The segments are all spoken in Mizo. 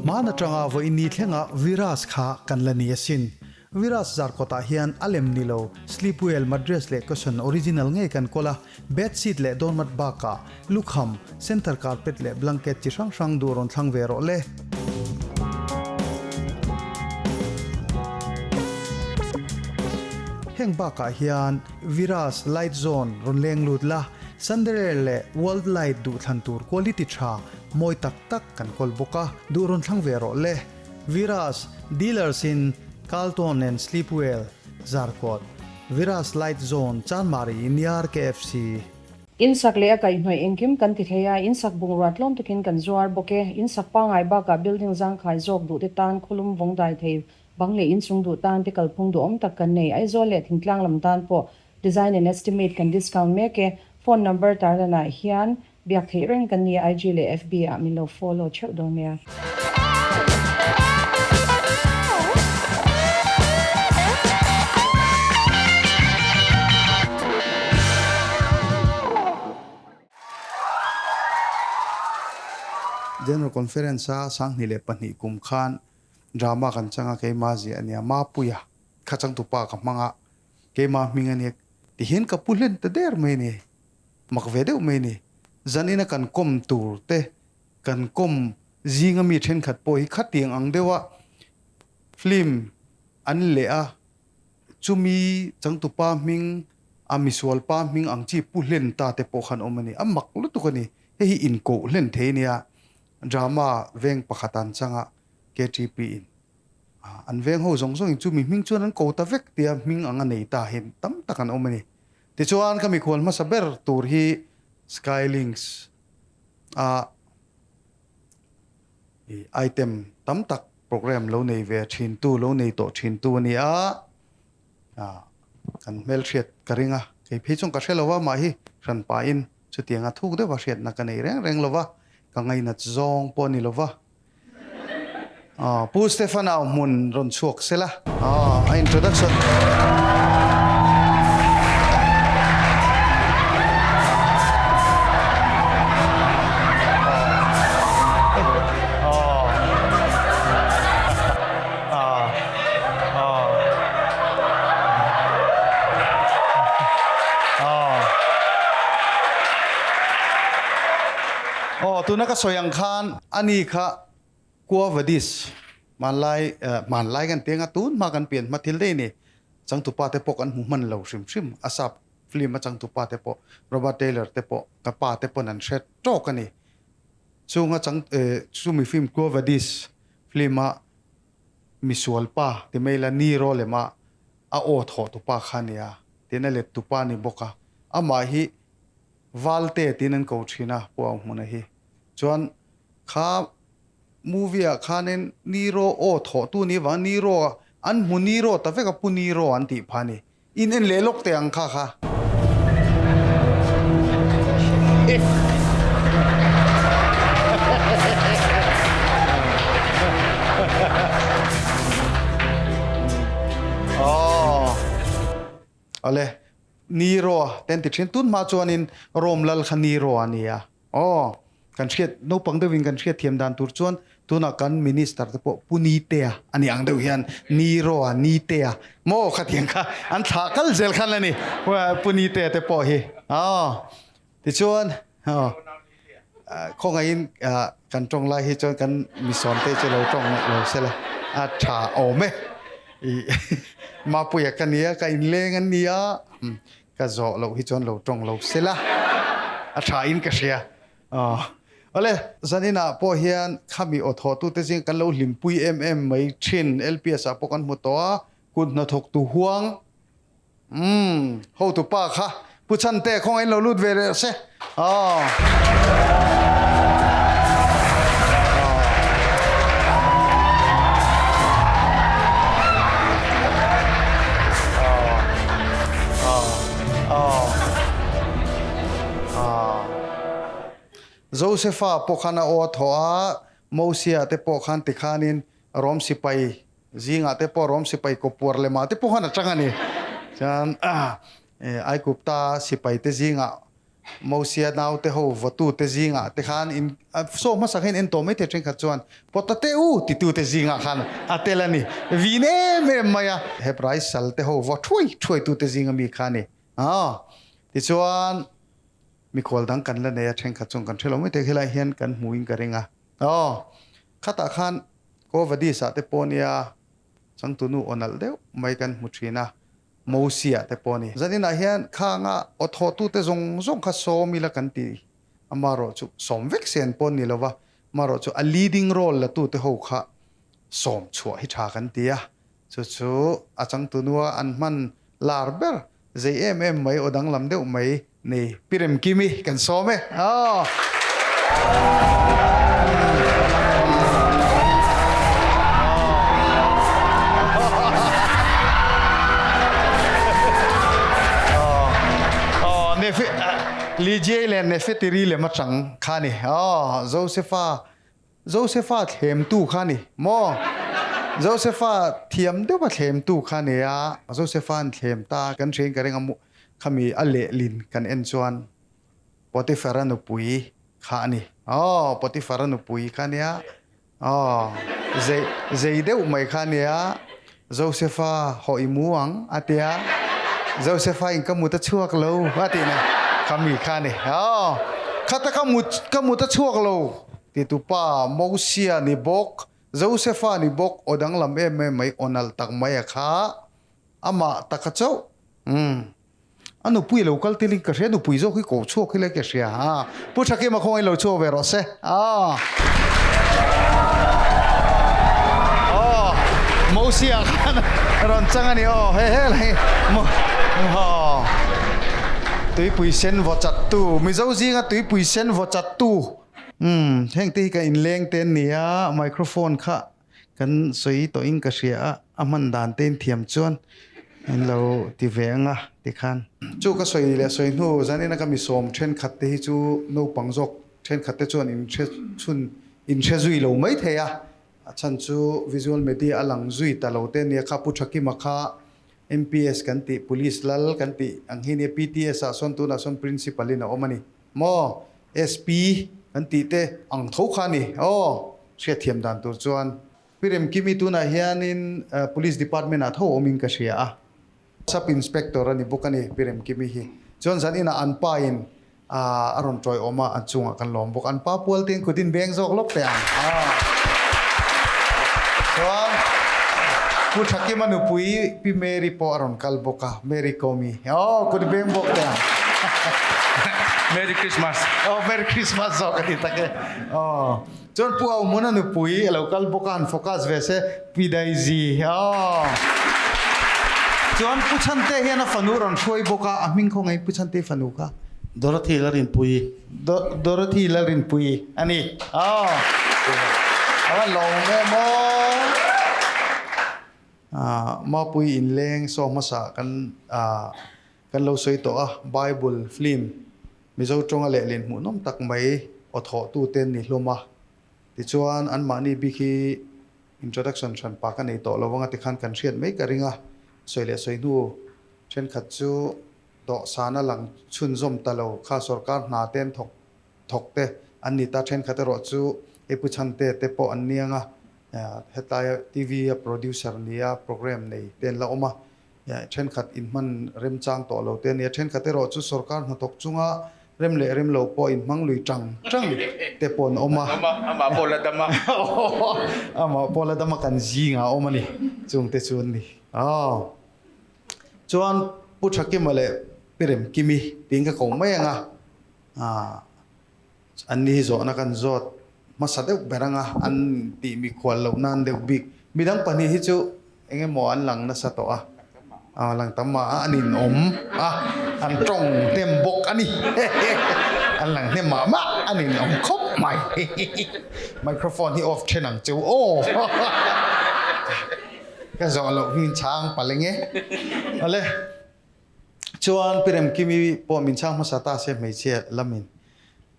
Hmaan atanga vawiin ni thlenga Virus kha kan la ni asin. Virus zarkawtah hian a lem ni lo, Sleepwell mattress leh cushion original ngei kan kawl a, bedsheet leh doormat bakah lukham, center carpet leh blanket chi hrang hrang duh rawn thlang ve rawh le. Heng bakah hian Virus light zone rawn leng lut la, Sunderer leh World Light duh thlan tur quality tha mawi tak tak kan kawl bawk a, duh rawn thlang ve rawh le. Virus dealers in Carlton and Sleepwell, Zarkawt, Virus Light Zone, Chanmari, near KFC. In sak leh a kaihhnawih engkim kan ti thei a, in sak bungrua tlawm takin kan zuar bawk e. In sak pangngai bakah building zangkhai zawk duh te tan khawlum vawng dai thei bang leh inchung duh tan te kalphung duhawm tak kan nei. Aizawl leh thingtlang lam tan pawh design and estimate kan discount mek e. Phone number tarlanah hian Biak theih reng kan ni IG leh FB ah min lo follow theuh dawn nia. General Conference a 2002 kum khan drama kan chang a keimah ziah a nia Mapuia kha changtupa ka hmang a keimah hming a nia tihian ka pu hlen ta der mai a ni. Mak ve deuh mai ni. Zanina kan kawm tur te, kan kawm zinga mi thenkhat pawh hi khatiang ang deuha film an leh a, chumi changtupa hming, a misualpa hming ang chi pu hlen ta te pawh khan awm a ni. A mak lutuk a ni. Hei hi inkoh hlen thei nia. Drama veng pakhat an chang a, KTP in. An veng ho zawng zawngin chumi hming chuan an ko ta vek tia hming ang a nei ta hi tam tak an awm a ni. Tichuan ka mikhual hmasa ber tur hi Skylinks a item tam tak program lo nei ve thin tu, lo nei tawh thin tu a ni a, kan hmelhriat ka ring a, kei phei chuan ka hre lo a, mah hi hran pahin chutianga thuk deuha hriatna ka nei reng reng lo va, ka ngainat zawng pawh a ni lo va. Pu Stefan au hmun rawn chhuak se la. A introduction. Aw, tuna ka sawi ang khan Ani kha Quo Vadis, hmanlai hmanlai kan ti anga tun hma kan pian hma thil daih a ni. Changtupa te pawh kan hmu hman lo hrim hrim. A sap film a changtupa te pawh Robert Taylor te pawh ka pa te pawn an hre tawk a ni. Chunga chang chumi film Quo Vadis film a misual pa ti mai la Nero lema a aw thawh tupa kha a nia tin a let tupa a ni bawk a. Amah hi Valte tiin an ko thin a Pu Auhmuna hi. Chuan kha movie ah khanin Nero aw thawh tu ni vang Nero an hmu Nero ta vek a Pu Nero an tih pha ni. In en leh lawk teh ang kha kha. Aww. Awle. Nero te an ti thin. Tun hma chuanin Rome lal kha Nero a ni a. Aw, kan hriat, naupang deuhin kan hriat thiam dan tur chuan tunah kan Minister te pawh Pu Nitea a ni ang deuh hian Nero-a, Nitea maw khatiang kha an thlah kal zel khan a ni, Pu Nitea te pawh hi. Aw, tichuan, aw, khawngaihin kan tawng lai hi chuan kan misawn te chu lo tawng lo se la, a tha awm e. I Mapuia ka nia, ka inleng an nia. Ka zawh loh hi chuan lo tawng lo se la, a tha in ka hria. Awle, zaninah pawh hian khami aw thawhtute zing kan lo hlimpui em em mai thin, LPS ah pawh kan hmu tawh a, kut hnathawktu huang, umm, hotupa kha Pu Chhante khawngaih in lo lut ve reh se. Aw. Josefa pawh khan a aw a thawh a, Mosia te pawh khan tikhanin Rom sipai zingah te pawh Rom sipai kawpuar lema te pawh khan a chang a ni. Chuan Aikupta sipai te zingah. Mosia naute ho vawtute zingah te khan in saw hmasa khan en tawh mai thei thenkhat chuan Potate u titute zingah khan a tel a ni. Vin em em mai a. Hebrai sal te ho vaw thuai thuai tute zinga mi kha a ni. Tichuan mikhual dang kan la nei a thenkhat chuan kan hre lo mai thei helai hian kan hmuin ka ring a. Khatah khan Kovadis ah te pawh nia changtunu aw nalh deuh mai kan hmu thin a. Mosia te pawh a ni. Zaninah hian khanga aw thawhtute zawng zawng kha sawm ila kan ti. Amarawh chu sawm vek se an pawn ni lova, amarawh chu a leading role latute ho kha sawm chhuah hi tha kan ti a. Chu chu a changtunua an hman lar ber zei em em mai aw danglam deuh mai nei Pi Remkimi kan sawm e. Aww. Lijie leh Nefetiri lem atang kha ni. Aww Josefa Josefa thlemtu kha ni maw? Josefa thiam deuha thlemtu kha ni a, Josefa an thlem ta kan hriain ka ring a khami a lehlin kan en chuan Potiphar-a nupui kha a ni. Aw Potiphar-a nupui kha nia. Aw, zei, zei deuh mai kha nia, Josefa haw i mu ang, a ti a. Josefa in ka mut a chhuak lo, a tih na kha mi kha a ni. Aw, khata ka mut, ka mut a chhuak lo, ti tu pa Mosia ni bawk, Josefa ni bawk, aw danglam em em mai, aw nalh tak mai a kha, amah taka chauh, umm. A nupui lo kal tel in ka hria, nupui zawk hi ko chhuak hi le ka hria a. Pu Thakima khawngaih lo chhuak ve rawh se. Aw Mosia khan rawn chang a ni aw he he lai aw tuipui sen vaw chat tu Mizo zinga tuipui sen vaw chat tu umm heng te hi ka inleng te an ni a microphone kha Kan sawi tawhin ka hria a, a hman dan te in thiam chuan in lo ti ve ang a tikhan. Chu ka sawi leh sawi hnu zanin a ka mi sawm thenkhat te hi chu naupang zawk thenkhat te chuan in hre chhun in hre zui lo mai thei a, a chhan chu visual media a lang zui ta lo te nia kha Pu Thakima kha MPS kan tih Police lal kan tih ang hi nia PTS ah sawn tunah sawn Principal in a awm a ni maw SP kan tih te ang tho kha a ni aw. Hriatthiam dan tur chuan Pi Remkimi tunah hianin Police Department ah tho awmin ka hria a, Sub Inspector a ni bawk a ni Pi Remkimi hi. Chuan zan inah an pa in a rawn tawi awm a, an chungah kan lawm bawk. An pa pual te in kut in beng zawk lawk teh ang. Chuan Pu Thakima nupui Pi Mary pawh a rawn kal bawk a, Mary Komi. Aw kut beng bawk teh ang. Merry Christmas. Aw Merry Christmas zawk a ti tak e. Aw. Chuan Pu Auhmuna nupui a lo kal bawk a, han focus ve se, Pi Daisy aw. Chuan Pu Chhante hian a fanu rawn hruai bawk a, a hming khaw ngei Pu Chhante fanu kha. Dorothy Lalrinpuii. Dorothy Lalrinpuii a ni aw. A va lawm em aw. Mapui inleng saw hmasa kan kan lo sawi tawh a, Bible film Mizo tawnga lehlin hmuhnawm tak mai aw thawhtute an ni hlawm a. Tichuan, anmahni bik hi introduction hran pa ka nei tawh lo anga tikhan kan hriat mai ka ring a, sawi leh sawi hnu thenkhat chu dawhsana lang chhunzawm ta lo kha sorkar hna te an thawk thawk te an ni ta, thenkhat erawh chu hei Pu Chhante te pawh an niang a, hetaia TV a producer nia programme nei te an la awm a. Thenkhat inhman remchang tawh lo te a nia, thenkhat erawh chu sorkar hnathawk chunga rem leh rem lo pawh inhmang lui tang tang te pawh an awm a. Amah pawh la dam a. Amah pawh la dam a kan zingah a awm a ni, chungte chu an ni. Aw. Chuan Pu Thakima leh Pi Remkimi tiin ka ko mai ang a. An ni hi zawhna kan zawt hmasa deuh ber ang a, an tih mikhual loh nan deuh bik. Midang pahnih hi chu eng emaw an lang nasa tawh a, aw lang tam mah a, an inawm a, an tawng hnem bawk a ni. An lang hnem mah mah, an inawm khawp mai. Microphone hi off then ang cheu aw. Ka zawh loh hi min chhang palh eng e. Awle. Chuan Pi Remkimi pawh min chhang hmasa ta se hmeichhia lamin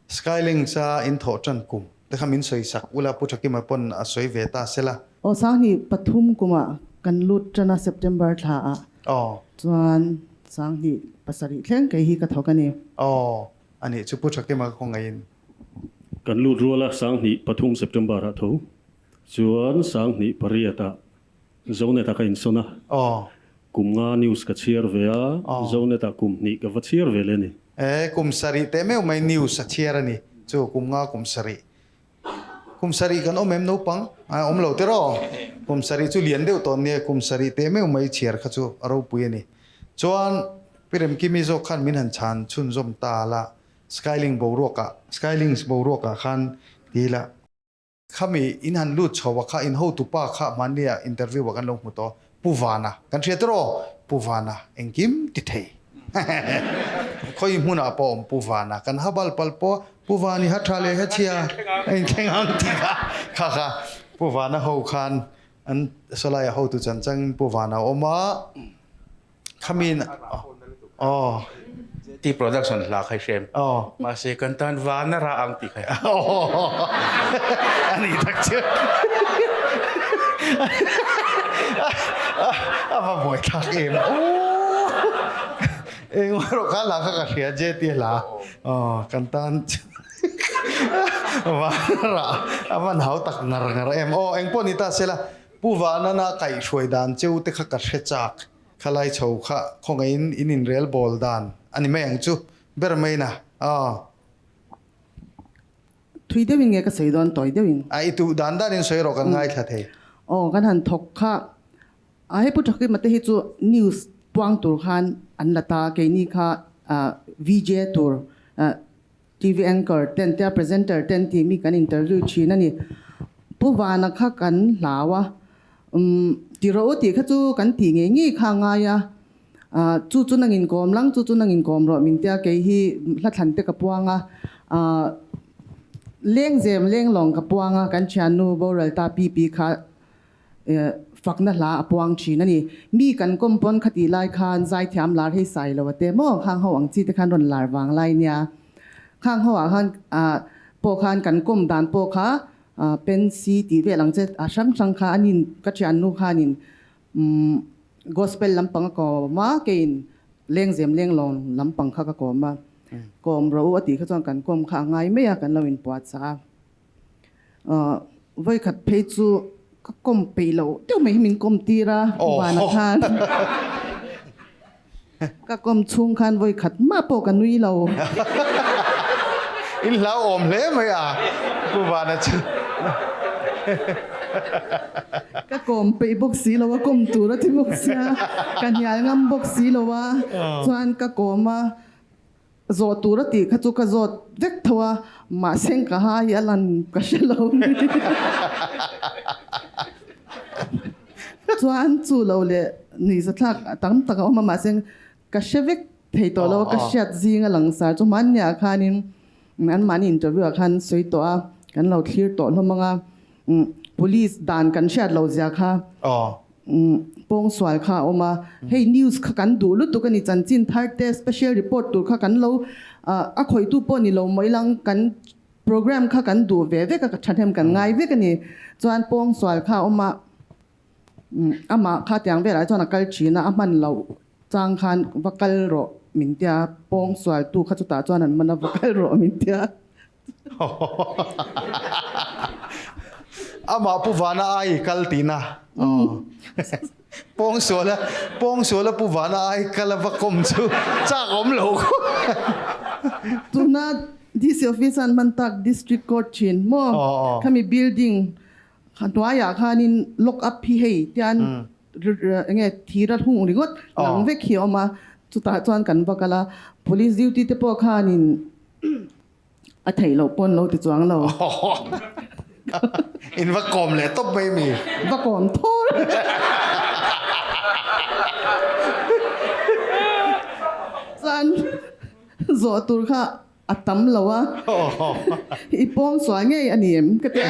Skylinks a in thawh tan kum te kha min sawi sak ula Pu Thakima pawn a sawi ve ta sela. Aw Sanghnih pathum kumah kan lut tan a September thla ah. Aw. Chuan Sanghnih pasarih thleng kei hi ka thawk a ni. Aw. a nih chu Pu Thakima ka khawngaihin. Kan lut rual a, 2003 September ah tho chuan 2008 ah Zonet ah ka insawn a, kum nga news ka chhiar ve a, Zonet ah kum hnih ka va chhiar ve leh a ni. E, kum sarih teh meuh mai news a chhiar a ni chu, kum nga kum sarih. Kum sarih kan awm em naupang? A awm lo tiraw? Kum sarih chu lian deuh tawh nia, kum sarih teh meuh mai chhiar kha chu a ropui a ni. Chuan Pi Remkimi zawk khan min han chhan chhunzawm ta la, Skylink boruakah, Skylinks boruakah khan ti ila. Khami in han lut chho a kha in hotupa kha hmannia interview ah kan lo hmu tawh, Pu Vana kan hria tiraw? Pu Vana engkim ti thei. Khawi hmunah pawh awm Pu Vana kan ha bal pal pawh Pu Van i ha tha leh hechhia a inthleng ang tih kha kha kha Pu Vana ho khan an sawlai a hotu chan changin Pu Vana a awm a khami aw JT production hla kha i hrem mahse kan tan Vana ra ang tih kha a ni tak chu a va buai thlak em Engmah erawh kha hla kha ka hria JT hla aw kan tan Vanrah a van hau tak ngar ngar em aw engpawh ni ta sela Pu Vanana kaihhruai dan cheu te kha ka hre chak khalai chho kha khawngaihin in inrel bawl dan a ni mai ang chu ber mai na aw. Thui deuhin nge ka sawi dawn tawi deuhin? A i tuh dan danin sawi erawh kan ngaithla thei. Aw kan han thawk kha A he Pu Thakima te hi chu news puang tur khan an la ta, keini kha VJ tur TV anchor ten te a presenter ten tih mi kan interview thin a ni. Pu Vana kha kan hlau a, umm ti rawh u tih kha chu kan tih ngei ngei kha a ngai a, chu chu nang inkawm lang, chu chu nang inkawm rawh min tia kei hi hlathlan te ka puang a, lengzem lenglawng ka puang a, kan thiannu boral ta pi pi kha Fakna hla a puang thin a ni. Mi kan kawm pawn kha tih lai khan zaithiam lar hei sai lo a te maw khang ho ang chi te khan rawn lar vang lai nia. Khang ho ah khan pawh khan kan kawm dan pawh kha pensi tih vel ang che a hrang hrang kha anin ka thiannu khanin gospel lampang a kawm a keiin lengzem lenglawng lampang kha ka kawm a. Kawm rawh u a tih kha chuan kan kawm kha a ngai mai a kan lo inpuahchah a. Vawikhat phei chu ka kawm peih loh deuh mai hi min kawm tir a, vanah khan ka kawm chhung khan vawikhat mah pawh ka nui lo. In hlauhawm hle mai a, Pu Vana chu. Ka kawm peih bawk si lo a, kawm tur a ti bawk sia, ka hnial ngam bawk si lo a, chuan ka kawm a. Zawh tur a tih kha chu ka zawt vek tho a, mahse ka ha hi a lan ka hre lo ni. Chuan chu lo leh nuihzathlak a tam tak a awm a, mahse ka hre vek thei tawh lo a, ka hriat zing a langsar chu hmanniah khanin anmahni interview ah khan sawi tawh a, kan lo thlir tawh hlawm ang a, police dan kan hriat lo zia kha. Pawngsual kha a awm a, hei news kha kan duh lutuk a ni, chanchin thar te special report tur kha kan lo a khawihtu pawh ni lo maw ilang kan program kha kan duh ve vek a, thahnem kan ngai vek a ni. Chuan pawngsual kha a awm a, amah kha tiang velah chuan a kal thin a, a hman loh chang khan va kal rawh min tia, pawngsual tu kha chutah chuan an man a, va kal rawh min tia. Amah Pu Vana ai kal tihna. Pawngsuala Pawngsuala Pu Vana ai kal a va kawm chu chak awm lo khaw. Tuna DC office an hman tak District Court thin maw khami building hnuaiah khanin lock up hi hei tian enge thir a hung ringawt lang vek hi a awm a chutah chuan kan va kal a police duty te pawh khanin A theih loh pawn lo ti chuang lo. In va kawm leh tawp mai mi. Va kawm thur. Chuan zawh tur kha a tam lo a. I pawng sual ngei a ni em ka ti a.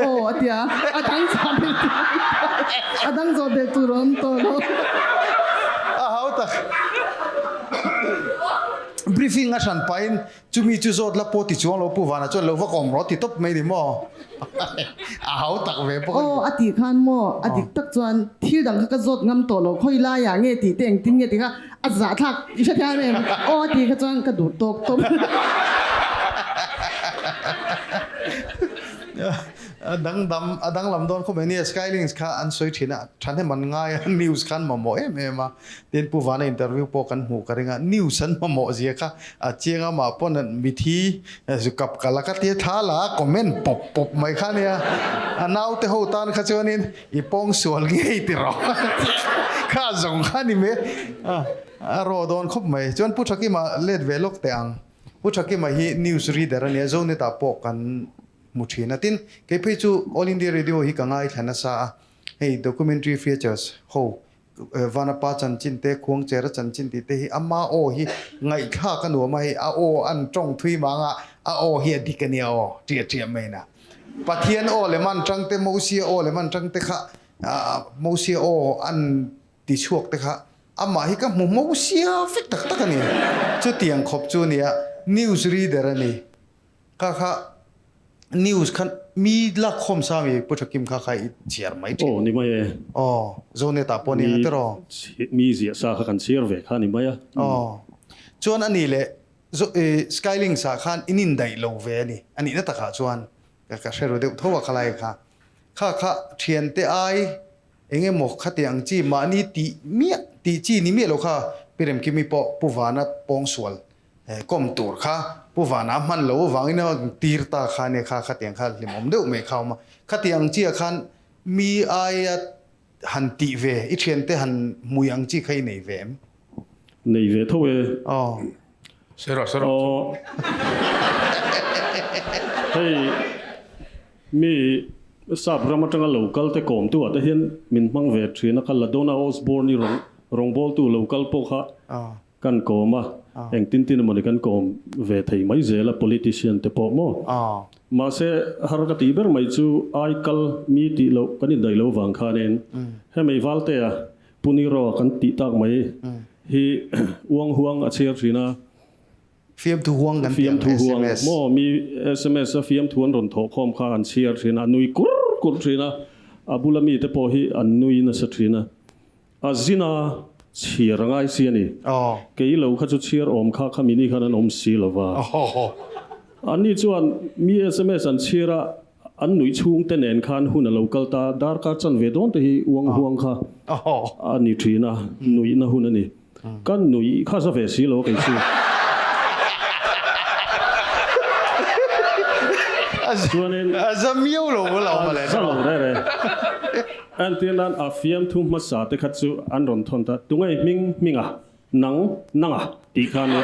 Aw a ti a, a dang zawh bel tur a dang zawh bel tur a awm tawh lo. A hau tak. Briefing a hran pahin chumi chu zawt la pawh ti chuang lo Pu Vana chuan lo va kawm rawh ti tawp mai ni maw? A hau tak ve bawk a ni. Aw a tih khan maw a dik tak chuan thil dang kha ka zawt ngam tawh lo khawi laiah nge tih te engtin nge tih kha a zahthlak i hre thiam em? Aw a tih kha chuan ka duh tawk tawp. A dangdam a danglam dawn khawp mai nia Skylinks kha an sawi thin a thahnem an ngai a news khan mamawh em em a tin Pu Vana interview pawh kan hmuh ka ring a news an mamawh zia kha a chiang a mah pawn mithi zu kap ka la ka tia thla la a comment pawp pawp mai kha nia a naute ho tan kha chuanin i pawng sual ngei ti rawh kha zawng kha ni mai a rawh dawn khawp mai chuan Pu Thakima let ve lawk teh ang Pu Thakima hi news reader a nia Zoneta pawh kan hmu thin a. Tin, kei phei chu All India Radio hi ka ngaithla nasa a, hei documentary features ho Vanapa chanchin te, Khuangchera chanchin tih te hi ama aw hi ngaihthlak a nuam a, hei a aw an tawng thui mang a, a aw hi a dik a nia aw, ṭiah ṭiah mai na. Pathian aw lem an ṭang te, Mosia aw lem an ṭang te kha, Mosia aw an ti chhuak te kha amah hi ka hmu Mosia vek tak tak a ni. Chutiang khawp chu a nia, news reader a ni. Kha kha news kha mi lak khawm sa mi Pu Thakim kha kha i chhiar mai thin. Aw ni mai e. Aw Zonet ah pawh ni ang tiraw. Mi ziah sa kha kan chhiar ve kha ni mai a. Aw chuan a ni leh Skylinks ah khan in indaih lo ve a ni. A nihna takah chuan ka hre ru deuh tho a khalai kha. Kha kha thiante ai Eng emaw khati ang chi mahni tih miah tih chi ni miah lo kha Pi Remkimi pawh Pu Vana pawngsual kawm tur kha Pu Vana a hman lo avangin a tir ta kha nia kha khatiang kha hlimawm deuh mai kha a awm a. Khati ang chi ah khan mi aia han tih ve i thiante han hmui ang chi kha i nei ve em? Nei ve tho e. Aw. Sir sir. Aw. Hei Mi sap ram atanga lo kal te kawm tu ah te hian min hmang ve thin a, kha Ladonna Osborne i rawngbawltu lo kal pawh kha kan kawm a, engtin tin emawni kan kawm ve thei mai zel a politician te pawh maw. Mahse har ka tih ber mai chu ai kal mi tih loh kan indaih lo vang khanin hemei Valtea Puniro kan tih tak mai hi uang huang a chhiar thin a. Fiamthu huang kan tih ang Fiamthu huang sms. Maw mi sms a fiamthu an rawn thawh khawm kha an chhiar thin a, a nui kur kur thin a, a bula mite pawh hi an nui nasa thin a, a zin a chhiar a ngai si a ni. Kei lo kha chu chhiar awm kha kha mini khan an awm si lo va. Anni chuan mi sms an chhiar a, an nuih chhung te nen khan hun a lo kal ta, darkar chanve dawn te hi uang huang kha a ni thin a, nuihna hun a ni. Ka nui kha za ve si lo kei chu. Chuanin A za miau lo maw lo mawle. A za lo re re. Entir nan a fiamthu hmasa te kha chu an rawn thawn ta, tunge hming hming a, nang nang a tih kha nia.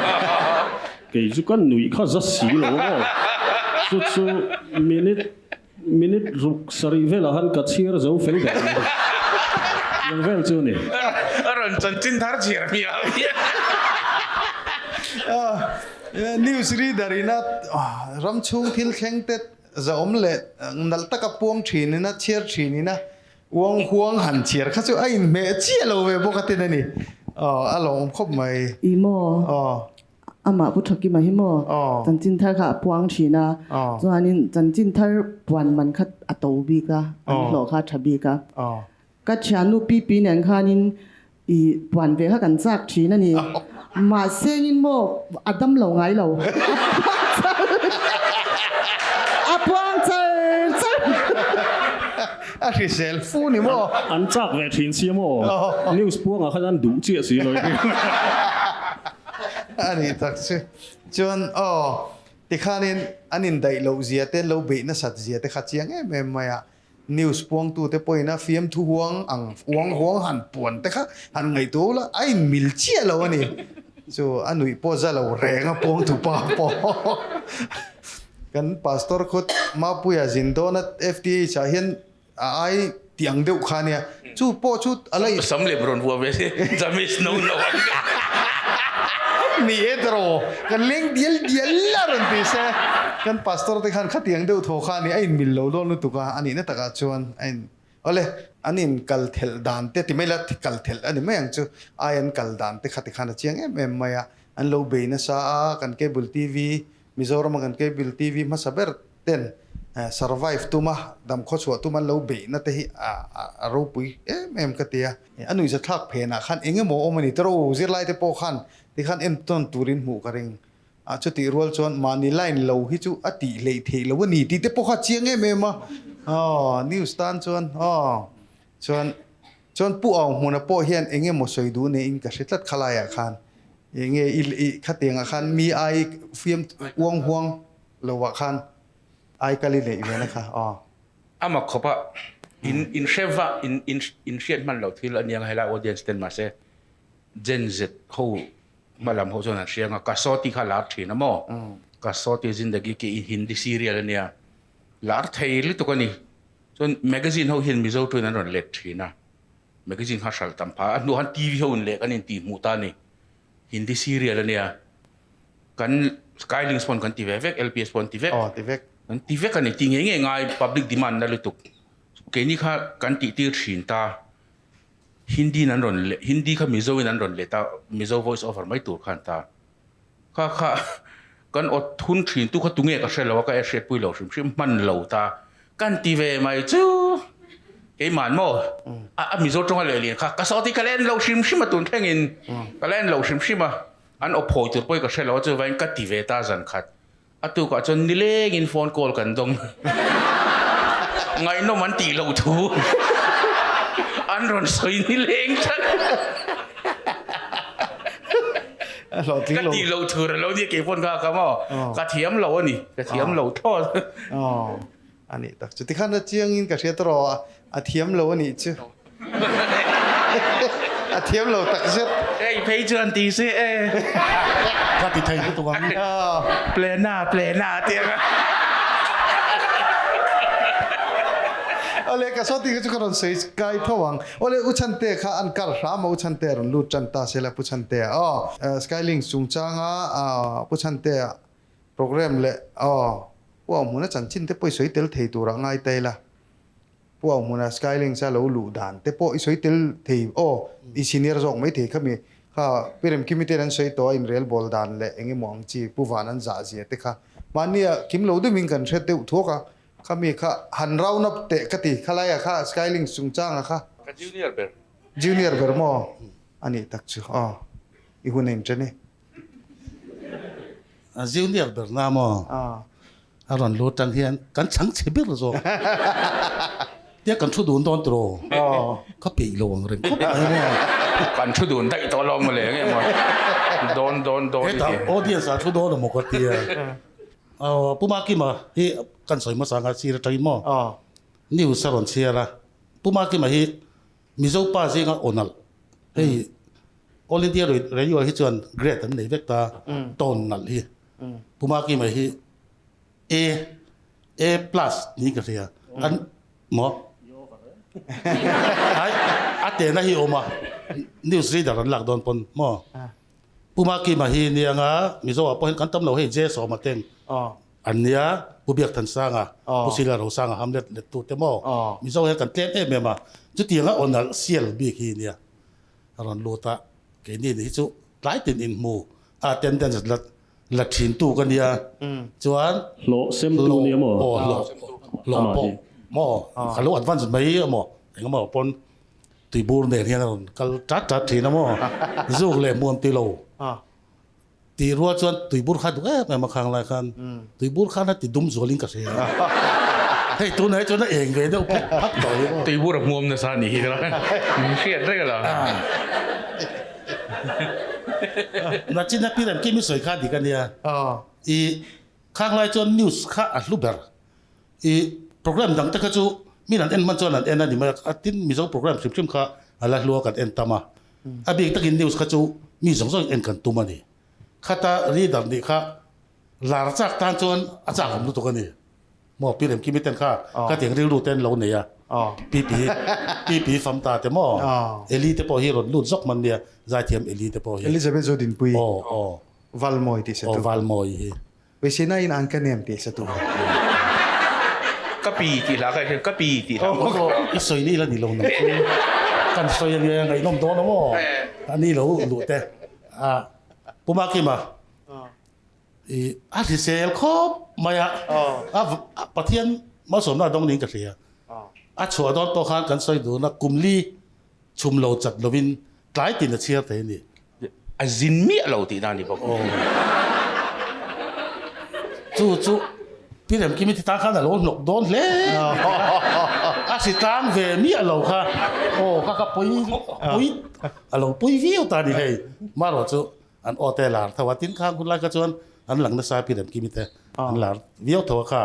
Kei chu ka nui kha za si lo maw. Chu chu minute Minute ruk sarih velah khan ka chhiar zo fel ber mai. Nang vel chu ni. A rawn chanchin thar chhiar hmiah hmiah. News reader ina ram chhung thil thleng te zahawm leh nalh taka puang thin ina chhiar thin ina uang huang han chhiar kha chu a inhmeh chiah lo ve bawk a tin a ni. A lawmawm khawp mai. I maw? Amah Pu Thakima hi maw chanchin thar kha a puang thin a, chuanin chanchin thar puan man kha a to bik a, an hlawh kha a tha bik a. Ka thiannu Pipi nen khanin i puan ve kha kan chak thin a ni. Mahsengin maw a dam lo ngai lo. A puang char char. A hrisel fu ni maw? An chak ve thin sia maw? News puangah khan an duh chiah si lo. A nih tak chu. Chuan aw, tikhanin an indaih loh zia te, lo beih nasat zia te kha chiang em em mai a. News puangtute pawhin a fiamthu huang ang uang huang han puan te kha han ngaihtuah ula, a inmil chiah lo a ni. Chu a nuih pawh za lo reng a puangtu pa pawh. Kan Pastor khut Mapuia zin dawna FTH ah hian A ai tih ang deuh kha nia. Chu pawh chu a la. Sam lem rawn vuah ve se. James no no ang deuh. Ni e tiraw. Kan leng dial dial la rawn ti se. Kan pastor te khan khatiang deuh thaw kha a ni. A inmil lo dawn lutuk a. A nihna takah chuan a in awle an in kal thelh dan te ti mai la kal thelh a ni mai ang chu. Ai an kal dan te kha tikhan a chiang em em mai a. an lo bei nasa a, kan cable TV, Mizorama kan cable TV hmasa ber ten survive tuma dam khawchhuah tum an lo beihna te hi a ropui em em ka ti a. A nuihzathlak phenah khan eng emaw awm a ni tawrh zirlai te pawh khan tikhan entawn turin hmuh ka ring. A chutih rual chuan mahni line lo hi chu a tih hleih theih lo a ni tih te pawh kha a chiang em em a. Aw news tan chuan aw chuan chuan Pu Auhmuna pawh hian eng emaw sawi duh neiin ka hre tlat khalaiah khan eng nge i i khatiangah khan mi ai fiam uang huang lovah khan ai kal i neih ve na kha aw. Ama khawp a in in hre va in in in hriat hman loh thil a nia helai audience ten mahse Gen Z ho hma lam ho chuan an hria anga Kasauti kha lar thin a maw? Kasauti Zindagi Ki Hindi serial a nia lar thei lutuk a ni. Chuan magazine ho hian Mizo tuin an rawn let thin a, magazine kha hral tam pha a hnuah khan TV ho in leh kan intih hmuh ta a ni. Hindi serial a nia kan Skylinks pawh kan ti ve vek, LPS pawh an ti vek. Kan ti vek a ni, ti ngei ngei ngai public demand na lutuk. Keini kha kan tih tir thin ta. Hindi in an rawn leh, Hindi kha Mizo in an rawn let a, Mizo voice over mai tur khan ta. Kha kha kan awt thun thin tu kha tunge ka hre lo a, ka e hriatpui lo hrim hrim hman lo ta. Kan ti ve mai chu keiman maw a a Mizo tawnga leh lian kha ka saw ti ka la en lo hrim hrim a tun thleng in ka la en lo hrim hrim a, an awp hawi tur pawh hi ka hre lo a chuvangin ka ti ve ta zan khat. A tukah chuan nilengin phone call kan dawng. Ngaihnawm an tih loh thu an rawn sawi nileng tlat. Ka tih loh tur a lo nia kei pawn kha ka maw. Ka thiam lo a ni. Ka thiam lo thlawt. A nih tak chu. Tikhan a chiangin ka hria tawh a thiam lo a nih chu. A thiam lo tak zet. Hei phei chuan ti se e. Ka ti thei lutuk ang. Plena plena a ti ang a. Awle ka saw ti kha chu ka rawn sawi kai tho ang. Awle U Chhante kha an kar hram a U Chhante a rawn lut tan ta sela Pu Chhante a aw. Skylink chungchanga Pu Chhante a program leh aw Pu Auhmuna chanchin te pawh i sawi tel thei turah ngai ta ila. Pu Auhmuna Skylink a lo luh dan te pawh i sawi tel thei aw i senior zawk mai thei khami kha Pi Remkimi ten an sawi tawh a inrel bawl dan leh eng emaw ang chi Pu Van an zah zia te kha mahnia kim lo deuhin kan hre deuh thuak a khami kha han round up teh ka ti khalaia kha Skylink chungchanga kha. Ka junior ber. Junior ber maw a nih tak chu aw i hun a inchen e. A junior ber na maw? A rawn lut tang hian kan chhang chhe ber zawk. Tia kan thu dun dawn tiraw? Ka peih lo ang reng khawp mai maw. Kan thu dun daih tawh lo mawle nge maw. Dawn dawn dawn i ti. Hetah audience ah thu dawn a maw ka tia. Pu Makima hi kan sawi hmasa anga sir atangin maw news a rawn chhiar a. Pu Makima hi Mizo pa zinga aw nalh. Hei All India Radio hi chuan grade an nei vek ta tone nalh hi. Pu Makima hi A A plus niin ka hria. An maw? Ai a tehna hi awm a news reader an lak dawn pawn maw? Pu Makima hi nianga Mizo ah pawh hian kan tam lo hei J Sawma teng an nia Pu Biakhthansanga Pu Sila Rosanga Hamlet lettu te maw Mizo hian kan tlem em em a chutianga aw nalh sial bik hi nia a rawn lut a keini ni hi chu tlai tin inhmu a attendance la la thin tu ka nia chuan Hlawh sem tu nia maw? Aw hlawh hlawh pawh maw ka lo advance mai a maw engemaw pawn Tuibur nen hian a rawn kal tat tat thin a maw? Zuk leh hmuam ti lo. Tih rual chuan tuibur kha duh em em a khang lai khan tuibur khan a ti dum zualin ka hria. Hei tunah hi chuan a eng ve deuh phak phak tawh hi maw? Tuibur a hmuam nasa a nih hi la min hriat reng a la. Nachin a pi rem kim i sawi kha dik a nia. I khang lai chuan news kha a hlu ber. I program dang te kha chu min an en hman chuan an en a ni mai a, tin Mizo program hrim hrim kha a la hlua kan en tam a, a bik takin news kha chu mi zawng zawng in en kan tum a ni. Khata reader nih kha lar chak tan chuan a chak awm lutuk a ni. Maw Pi Remkimi ten kha ka tiang rilru te an lo nei a, Pi Pi Pi Pi Famta te maw Eli te pawh hi rawn lut zawk hman nia zaithiam Eli te pawh hi. Elizabeth Zodinpui Valmawi tih se tu. Aw Valmawi hi. Beiseina in an ka nem tih sa tur. Ka pi tih hla ka hria, ka pi tih hla. I sawi ni la ni lo nang chu. Kan sawi ange ngaihnawm dawn a maw? A ni lo luh te. A. Puma Kima i a hrisel khawp mai a, a Pathian malsawmna a dawng niin ka hria. A chhuah dawn pawh khan kan sawi dun a, kum li chhum lo chat lovin tlai tin a chhiar thei a ni. A zin miah lo tihna a ni bawk. Chu chu Pi Remkimi ti tan khan a lo hnawk dawn hle. A hri tlang ve miah lo kha. Aw kha kha pui pui a lo pui viau ta a ni hei. Marawh chu an aw te lar tho a, tin khang hun lai kha chuan an lang nasa Pi Remkimi te an lar viau tho a kha.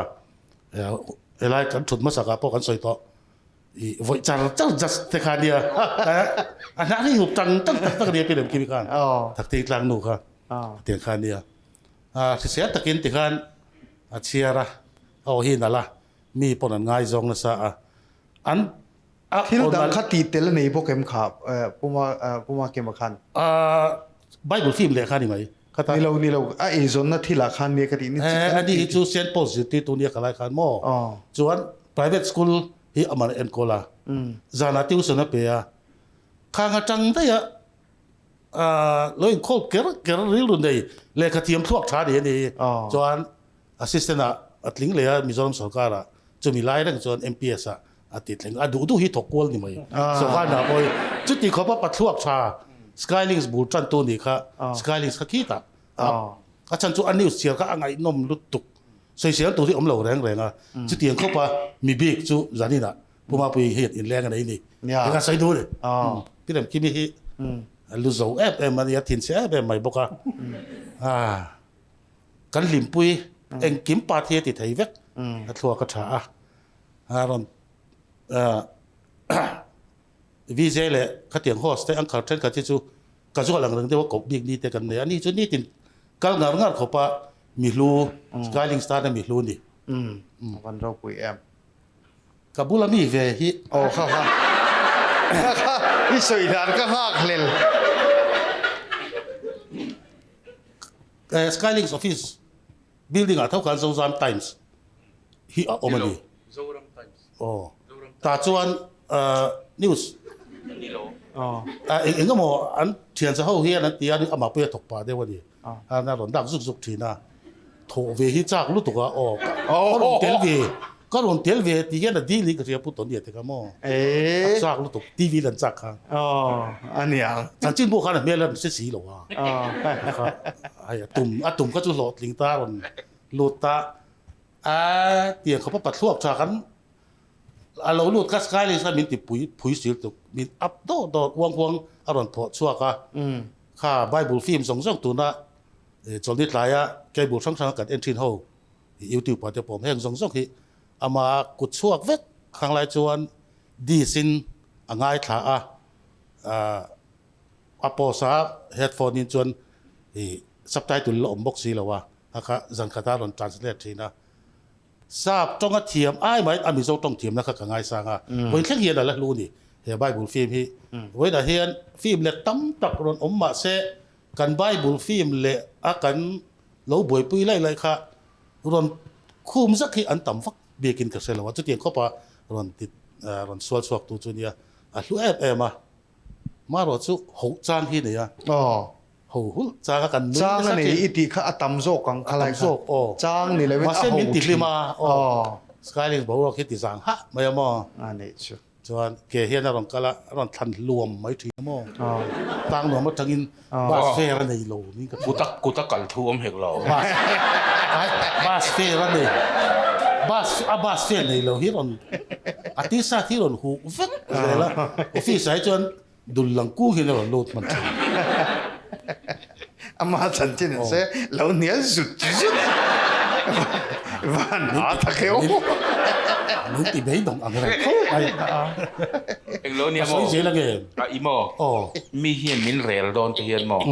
Helai kan thut hmasakah pawh kan sawi tawh. I voi char char just te kha nia a hna hi hup tang tang tak tak nia pilem kimi khan tak te tlang nu kha tiang kha nia a hrisel takin ti khan a chhiar a aw hi nala mi pawn an ngai zawng nasa a an a thil dang kha ti tel nei bawk em kha puma puma kema khan a bible film leh kha ni mai khata nilo nilo a eizawnna thilah khan nia ka tih ni ani hi chu St Paul's zirtirtu nia ka lai khan maw chuan private school hi a man enkawl a zanah tuition a pe a khang atang daih a lo inkhawm ker ker rilru nei lehkha thiam thluak tha ni a ni chuan assistant ah a tling leh a Mizoram sorkar ah chumi lai reng chuan MPS ah a ti tling a duh duh hi thawk kual ni mai sorkar hna pawh hi chuti khawp a pathluak tha Skylinks bul tan tu nih kha Skylinks kha khitah a chhan chu a news chhiar kha a ngaihnawm lutuk sawisel tur hi awm lo reng reng a chutiang khawp a mi bik chu zanin ah Pu Mapui hian inleng a nei ni eng a sawi duh ni Pi Remkimi hi a lu zo em em a nia thinchhe em em mai bawk a kan hlimpui engkim pa thi a ti thei vek a thluak a tha a a rawn VJ leh khatiang host te anchor thenkhat hi chu casual ang reng deuh a koh bik ni te kan nei a ni chu nitin kal ngar ngar khawp a mi hlu skylinks tan a mi hlu ni. Van ropui em. Ka bula mi ve hi. Aw kha kha kha kha i sawi dan ka nghak hlel. Skylinks office building ah tho khan Zozam Times hi a awm a ni. Zoram Times. Aw. Tah chuan news eng emaw an thian sa ho hian an ti a amah pawh hi a thawk pah deuh a ni. A rawn dak zuk zuk thin a. Thawh ve hi chak lutuk a aw ka rawn tel ve ka rawn tel ve tih hian a dil hi ka hria pu Tony a ti kha maw. A chak lutuk TV lan chak kha. Aw a niang. Chanchin pawh khan a hmel a hre si lo a. Hei a tum a tum kha chu hlawhtling ta a rawn lut ta a tiang khawpa pathluak tha kan a lo lut kha skylight kha min ti pui phui sil tuk min up dawt dawt uang huang a rawn phawh chhuak a kha bible film zawng zawng tuna chawlhni tlaia cable hrang hranga kan en thin ho youtube ah te pawh heng zawng zawng hi ama kut chhuak vek khang lai chuan disc in a ngaithla a A post a headphone in chuan i subtitle la awm bawk si lo a, a kha zan khat a rawn translate thin a. Sap tawng a thiam ai mai a Mizo tawng thiamna kha ka ngaisang a, vawiin thleng hian a la hlu ni he Bible film hi. Vawiinah hian film leh tam tak rawn awm mah se kan Bible film leh a kan lo buaipui laih laih kha rawn khum zak hi an tam vak biakin ka hre lo a, chutiang khawpa rawn ti rawn sual chhuak tu chu nia a hlu em em a. Marawh chu ho chang hi nei a. Aw. Ho hulh chang a kan nui nasa thin. Chang a nei i tih kha a tam zawk ang kha lai kha. A tam zawk aw. Chang ni lovin a ho thin. Mahse min ti hlim a aw. Skylinks boruak hi ti zang hah mai a maw. A neih chu. Chuan ke hian a rawn kal a, a rawn thlan hluam mai thin a maw. Tlang nuam atangin bus fare a nei lo niin ka hria. Kut a kut a kal thu awm hek lo. Bus bus fare a nei bus a bus fare nei lo hi rawn A tisa hi rawn huh vek zel a, office ah hi chuan dul lang kung hian a rawn lut hman thin. Ama chanchin an se lo hnial zut zut van a ta kheu. Min ti beidawng ang reng khawp mai. Englo nia maw? A sawi zel ange. A i maw? Aw. Mi hian min rel dawn te hian maw?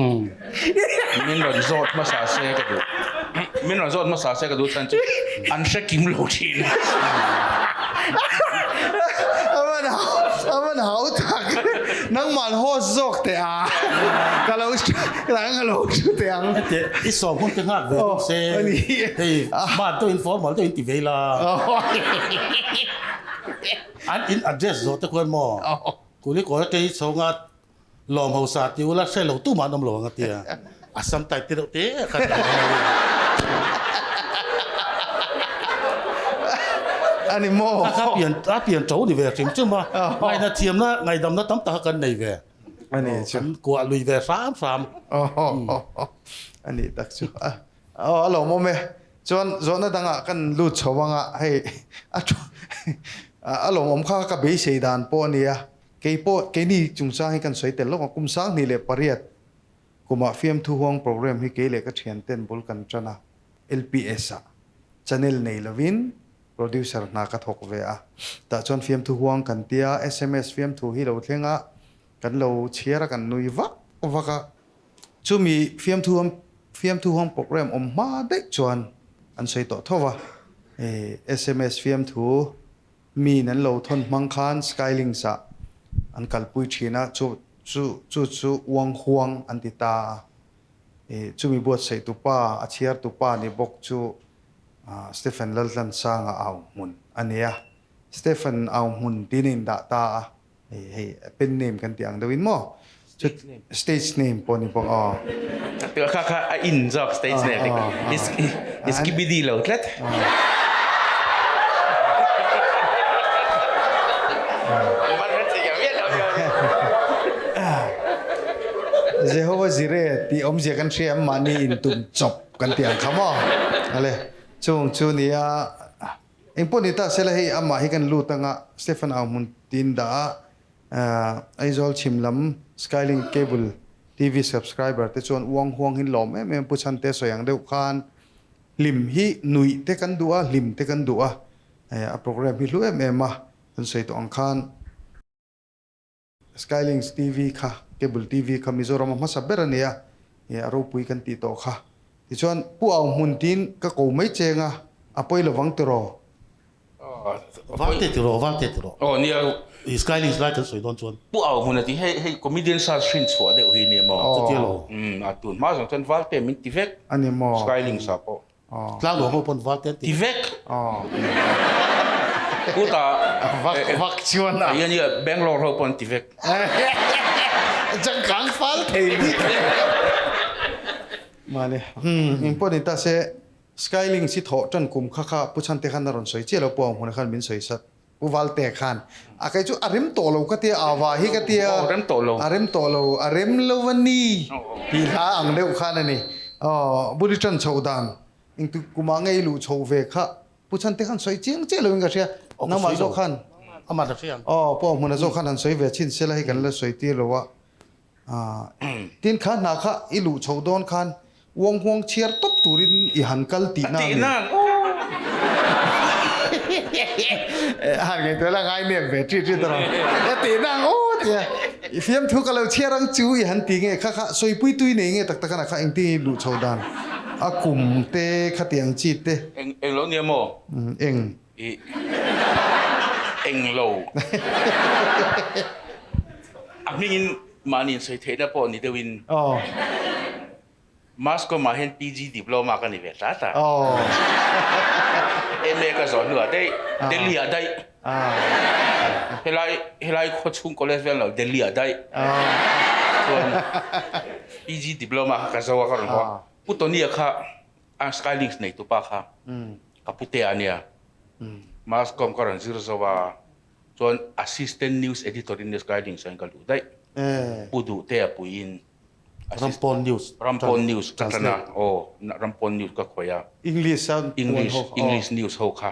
Min rawn zawt hmasa se ka duh. Min rawn zawt hmasa se ka duh chhan chu an hre kim lo thin. A van a van hau tak. Nangmah host zawk teh a. Ka lo nang ka lo thu teh ang. Heti i sawm hun te nghak ve bawk se. Hei man deuhin formal deuhin ti vei la. An in address zawh te khuan maw? Kulikawi te hi chhawng a Lawm ho sa ti ula hre lo tumah an awm lo ang a tia. Assam type te deuh te khan Ani maw? A pian a pian to ni ve hrim chum a. Ngaihna thiamna ngaihdamna tam tak kan nei ve. Ani chu. Kan kuah lui ve hram hram. Ani tak chu. Aw a lawmawm e. Chuan zawhna dangah kan lut chho anga hei a a lawmawm kha ka beisei dan pawh a nia. Kei pawh keini chungchang hi kan sawi tel lawk a, kum 2008 kumah fiamthu huang program hi kei leh ka thianten bul kan tan a, LPS ah channel nei lovin producer hna ka thawk ve a. Tah chuan fiamthu huang kan tia, sms fiamthu hi lo thleng a, kan lo chhiar a kan nui vak vak a. Chumi fiamthu fiamthu huang program awm hma daih chuan an sawi tawh tho va, sms fiamthu Miin an lo thawn hmang khan Skylinks ah an kalpui thin a, chu chu chu chu uang huang an ti ta a. Ih chumi buatsaih tu pa, a chhiar tu pa ni bawk chu Stephen Laltlansanga au hmun a ni a. Stephen au hmun tiin a indah ta a. Hei hei pen name kan tih ang deuh in maw? Stage name. Stage name pawh ni bawk aw. Kha kha a in zawk stage name i skibidi lo tlat. Jehovah Jireh tih awmzia kan hria em mahni intum chawp kan tih ang kha maw? Ale chung chu nia Engpawh ni ta sela hei amah hi kan lut anga Stephen au hmun tin dah a Aizawl chhim lam Skylink Cable TV subscriber te chuan uang huang hin lawm em em Pu Chhante sawi ang deuh khan hlim hi nuih te kan duh a hlim te kan duh a a program hi hlu em em a kan sawi tawh ang khan Skylinks TV kha, Cable TV kha Mizoram a hmasa ber a ni a, a ropui kan tih tawh kha. Tichuan, Pu Au hmun tiin ka ko mai cheng a, a pawi lovang tiraw? Valte tiraw, Valte tiraw. Aw nia. I Skylinks lai kan sawi dawn chuan. Pu Au hmun a ti, hei hei comedian search hrin chhuah deuh hi nia maw? Chutia lo. Umm, a tun hma zawng chuan Valte min ti vek. A ni maw? Skylinks ah pawh. Tlang ho pawn val te an ti vek. Kuta vak vak chuan a. Nia Bangalore ho pawn ti vek. Changkang fal thei bik. Male. Eng pawh ni ta se Skylink si thawh tan kum kha kha Pu Chhante khan a rawn sawi chiah lo Pu Ang Hmuna khan min sawi sat. Pu Valte khan a kei chu a rem tawh lo ka tia awa hi ka tia rem tawh lo a rem tawh lo a rem lo a ni tih hla ang deuh khan a ni aw buli tan chhoh dan engti kumah nge i luh chhoh ve kha Pu Chhante khan sawi chiang chiah lo in ka hria nangmah zawk khan amah la hria ang aw Pu Hmuna zawk khan han sawi ve chin sela hei kan la sawi tir lo a tin kha hna kha i luh chhoh dawn khan Uang huang chhiar tawp turin i han kal tihna a ni. Han ngaihtuah la ngai nem ve ṭi ṭi ta rawh. E tihna ang aw tia. I fiamthu ka lo chhiar ang chu i han ti nge kha kha sawipui tui nei nge tak tak a kha engtin i luh chho dan a kum te khatiang chi te. Eng eng lo nia maw? Eng. I eng lo. A hmingin mahni insawi theihna pawh ni deuhin. Aw. Mascom ah hian PG diploma ka ni ve tlat a. MA ka zawh hnuah daih Delhi ah daih. Helai helai khaw chhung college vel lo Delhi ah daih. Chuan PG diploma kha ka zo a ka rawn haw a. Pu Tony-a kha a Skylinks nei tupa kha ka putea a nia. Mascom ka rawn zir zo a. Chuan assistant news editor in Skylinks ah hian ka luh daih. Pu Duhtea puiin Rampawn News Rampawn News ka tan a, aw Rampawn News ka khawih a. English a English English News ho kha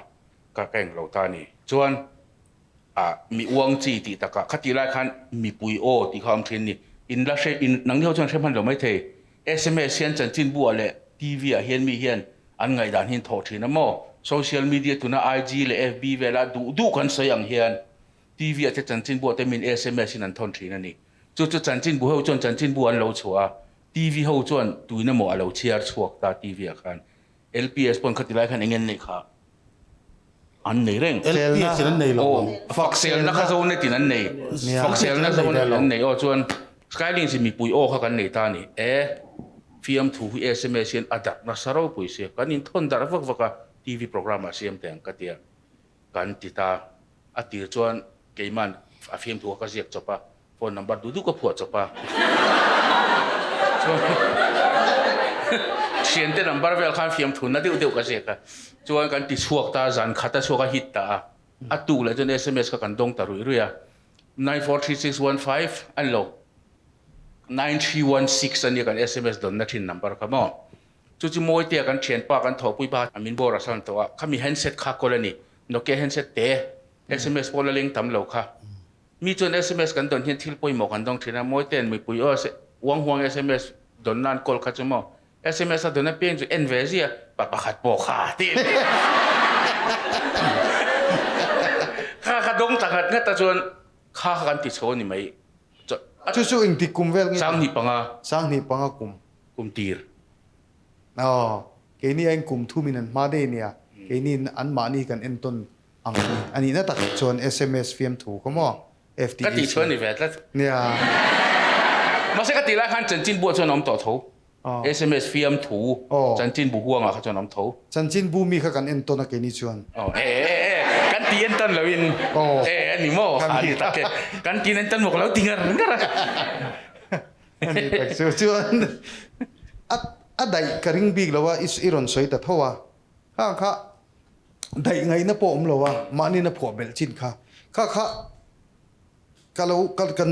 ka ka englo ta a ni. Chuan ah mi uang chi tih takah khatih lai khan mipui aw tih kha awm thin a ni. In la hre in nangni ho chuan hre hman lo maithei. Sms hian chanchinbu ah leh TV ah hian mi hian an ngaihdan hi an thawh thin a maw? Social media tuna IG leh FB vela duh duh kan sawi ang hian TV ah te chanchinbu ah te min sms in an thawn thin a ni. Chu chu chanchinbu ho chuan chanchinbu an lo chhuah a, TV ho chuan tuin emaw a lo chhiar chhuak ta TV ah khan. LPS pawn khati lai khan eng nge an neih kha? An nei reng. LPS in an nei lo ang. Aw, fakselna kha Zonet in an nei. Fakselna Zonet an nei. Aw chuan Skylinks in mipui aw kha kan nei ta a ni. E, fiamthu hi sms hian a darh nasa ropui sia. Kan inthawn darh vak vak a, TV programme ah siam teh ang ka tia. Kan ti ta. A tir chuan keiman a fiamthu kha ka ziak chawp a, phone number duh duh ka phuah chawp a. Chuan Thiante number vel khan fiamthu na deuh deuh ka ziak a. Chuan kan ti chhuak ta, zan khat a chhuak a hit ta a. A tuk leh chuan sms kha kan dawng ta ruih ruih a. 943615 an lo 9316 a nia kan sms dawnna thin number kha maw. Chu chu Mawitea kan thianpa kan thawhpui pa a min bawr a san tawh a, khami handset kha kawl a ni. Nokia handset te sms pawh la leng tam lo kha. Mi chuan sms kan dawn hian thil pawimawh kan dawng thin a, Mawitean mipui aw uang huang sms dawn nan kawl kha chu maw sms a dawn apiang chu en ve zia pa pakhat pawh kha tih a ni. Kha kha dawng ta ngat ngat a chuan kha kha kan ti chho a ni mai. Chu chu engtik kum vel nge? 2005. 2005 kum. Kum tir. Aw, keini a in kum thum in an hma daih nia, keini in an mahni kan entawn ang a ni. A nihna tak chuan sms fiamthu kha maw? FTEC. Ka tih chuan ni ve tlat. Nia. Mahse ka tih lai khan chanchinbu ah chuan a awm tawh tho. Sms fiamthu chanchinbu huangah kha chuan a awm tho. Chanchinbu mi kha kan entawn a keini chuan. Aw e e e kan tih entawn lo in e a ni maw? A ni tak e. Kan tih entawn maw ka lo ti ngar ngar a. Ani tak chu chuan a a daih ka ring bik lo a i rawn sawi ta tho a kha kha daih ngaihna pawh awm lo a mahni na phuah belh chin kha kha kha ka lo ka kan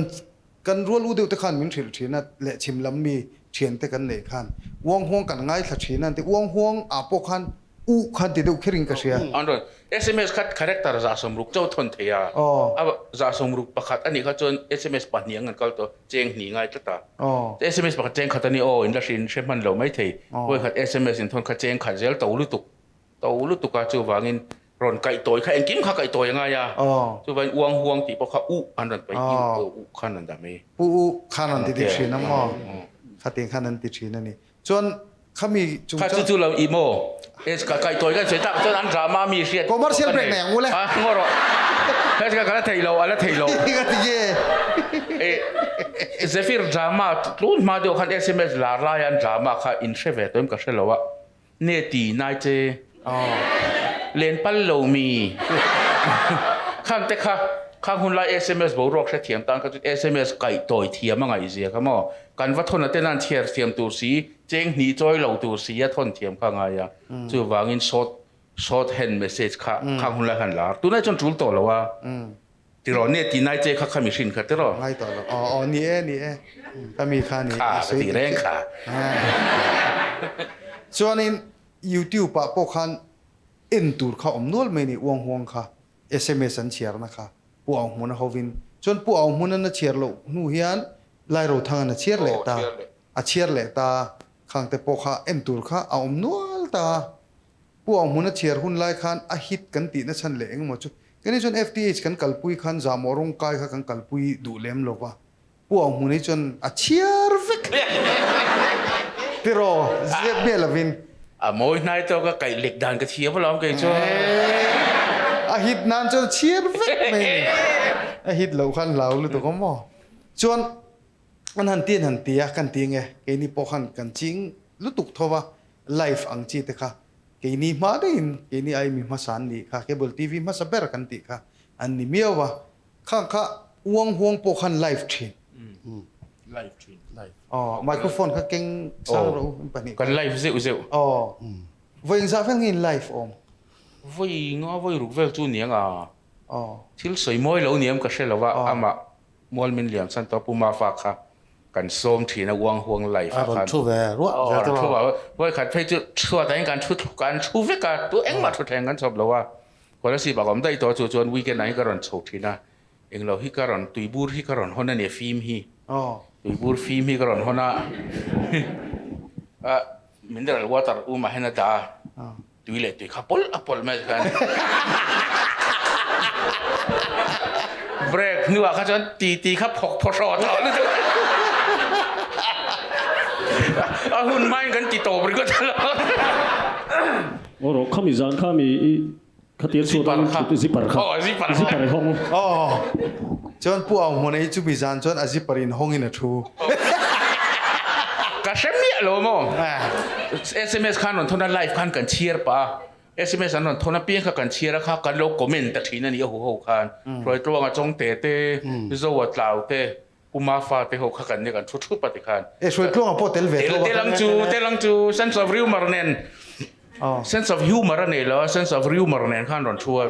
kan rual u deuh te khan min hrilh thin a leh chhim lam mi thian te kan neih khan uang huang kan ngaithla thin a an ti uang huang ah pawh khan U khan ti deuh kher in ka hria. An rawn sms khat character 160 chauh thawn thei a, a 61 a nih kha chuan sms pahnih ang an kal tawh, cheng hnih ngai tlat a. Sms pakhat cheng khat a ni aw, in la hrin hre hman lo mai thei. Vawi khat sms in thawn kha cheng khat zel to lutuk, to lutuk a, chuvangin rawn kaih tawi kha engkim kha kaih tawi a ngai a, chuvangin uang huang tih pawh kha u an rawn paih u u khan an dah mai. U u khan an ti dik thin a maw? Khatin khan an ti thin a ni. Chuan khami chung Kha chu chu lo i maw? Es ka kai tawi kan sawi tak chuan an drama mi hriat Commercial break nei ang u le. Ah ngaw rawh. Hei ka la thei lo, a la thei lo. Ka ti nge? E Zephyr drama tlun hma deuh khan sms lar lai an drama kha in hre ve tawh em ka hre lo a. Ne ti nai che. Len pal lo mi. Khang te kha khang hun lai sms boruak hre thiam tan kha chu sms kaih tawi thiam a ngaih zia kha maw. Kan va thawn a ten an chhiar thiam tur si, cheng hnih chawi lo tur si a thawn thiam kha a ngai a. Chuvangin short short hand message kha khang hun lai khan lar. Tunah chuan tul tawh lo a. Tiraw ne ti nai che kha kha mihrin kha tiraw. Ngai tawh lo. Aw aw ni e ni e. Ka mi kha ni. Kha ka ti reng kha. Chuanin YouTube ah pawh khan en tur kha awm nual mai ni uang huang kha sms an chhiarna kha Pu Auhmuna hovin. Chuan Pu Auhmunan a chhiar loh hnu hian Lairothang an a chhiar leh ta. A chhiar leh ta. Khangte pawh kha en tur kha a awm nual ta. Pu Auhmuna chhiar hun lai khan a hit kan tihna chhan leh engemaw chu kani chuan FTH kan kalpui khan zahmawh rawng kai kha kan kalpui duh lem lo va, Pu Auhmuna hi chuan a chhiar vek tiraw zep miah lovin. A mawi hnai tawk a kaih lek dan ka thiam alawm kei chuan. A hit nan chuan a chhiar vek mai a ni. A hit loh khan hlau lutuk awm maw. Chuan an han ti an han ti a, kan ti nge keini pawh khan kan ching lutuk tho va, live ang chi te kha keini hma daihin keini ai mi hmasa an nih kha, cable TV hmasa ber kan tih kha an ni miau a, khang kha uang huang pawh khan live thin. Live thin, live. Aw, microphone kha keng sang rawh u in pahnih. Kan live zeuh zeuh. Aw, vawi engzah vel nge in live awm? Vawi nga vawi ruk vel chu niang a, thil sawi mawi lo niam ka hre lo a, amah Mualmin Lian Chan tawh Pu Mafa kha kan sawm thin a uang huang live ah khan. A rawn thu ve ruah zel te maw? Vawi khat phei chu chhuat ah hian kan thu kan thu vek a, tu engmah thu thleng kan chhawp lo a. Kolasib ah ka awm daih tawh chu chuan weekend ah hian ka rawn chho thin a, englo hi ka rawn tuibur hi ka rawn hawn a nia fim hi. Tuibur fim hi ka rawn hawn a, mineral water um ah hian a dah a. Tui leh tui kha pawlh a pawlh mai khan. Break hnuah kha chuan ti ti kha phawk phaw hraw tawh lutuk. A hun hmain kan ti tawp ringawt a lo. Aw rawh khami zan kha mi i khatir chhuat an thut zipper kha. Aw zipper. Zipper i hawng. Aw chuan Pu Au Hmuna hi chumi zan chuan a zipper in hawngin a thu. Ka hre miah lo maw? Sms khan rawn thawn a, live khan kan chhiar pah a, sms an rawn thawn apiang kha kan chhiar a kha kan lo comment ta thin a ni a huho khan. Hruaitluanga Chawngte te, Zoa Tlau te, Pu Puma fa te ho kha kan nia kan thu thup a tikhan. E Hruaitluanga pawh tel ve tho a. Tel ang chu, tel ang chu sense of rumour nen sense of humour a nei lo a, sense of rumour nen khan rawn thu a.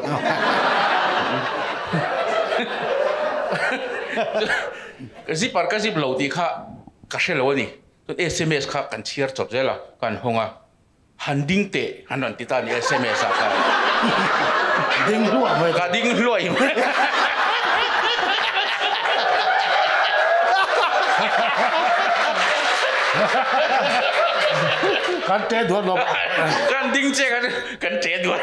Ka zipper ka zip lo tih kha ka hre lo a ni. Chuan sms kha kan chhiar chawp zel a, kan hawng a. Han ding teh han rawn ti ta ni sms ah khan. Ding hluah mai. Ka ding hluai mai. Kan te duat lo. Kan ding che kan kan te duat.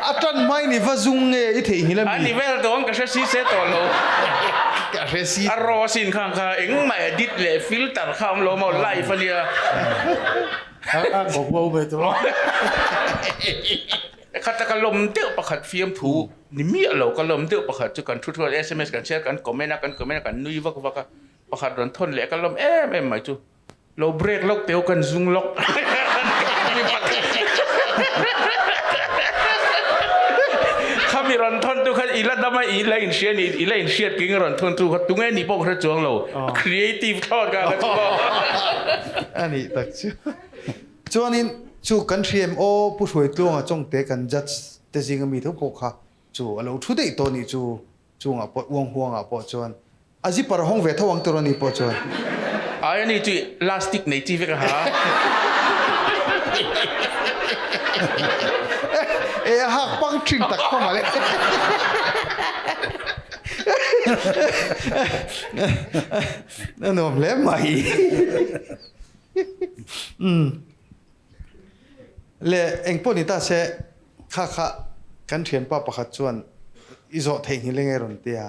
A tan mai ni va zung nge i theih nghilh a mi? Ani vel tawng ka hre si se tawh lo. Ka hre si. A raw sin khang kha engmah edit leh filter kha awm lo maw live a nia. A kawp ngo ve tawh. Khata ka lawm deuh pakhat fiamthu ni miah lo ka lawm deuh pakhat chu kan thu thu sms kan share kan comment a kan comment a kan nui vak vak a pakhat rawn thawn leh ka lawm em em mai chu. Lo break lawk teu kan zung lawk. Khami rawn thawn tu khan ila dam a ila in hria ni ila in hriat king rawn thawn tu kha tunge ni pawh ka hre chuang lo. Creative thought ka ka chu. Ani tak chu. Chuanin chu kan hriam aw Pu Hruaitluanga chawngte kan judge te zinga mi tho pawh kha chu alo thu daih tawh nih chu chungah pawh uang huangah pawh chuan A zipper hawng ve tho ang tur a ni pawh chuan. Ai a ni chu elastic nei chi vek a ha. E a hak pang thin tak khaw mah le. A nuam hle mai. Le engpawh ni ta se kha kha kan thianpa pakhat chuan i zawh theihnghilh enge rawn ti a.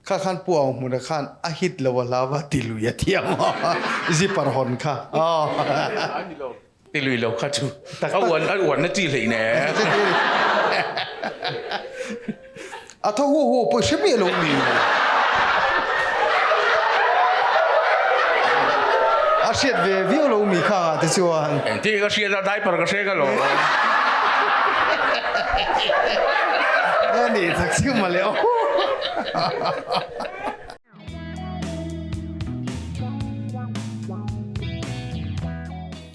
Kha khan Pu Aung hmuna khan a hit lo a hlau a, ti lui a thiam a, zipper hawn kha. Ti lui lo kha chu a uan a uan na chi hlei ne. A tho hu hu pawh hre miah lo mi. A hriat ve viau lo mi kha te chuan. Engtin ka hriat a diaper ka hre ka lo. Ani tak chu male aw.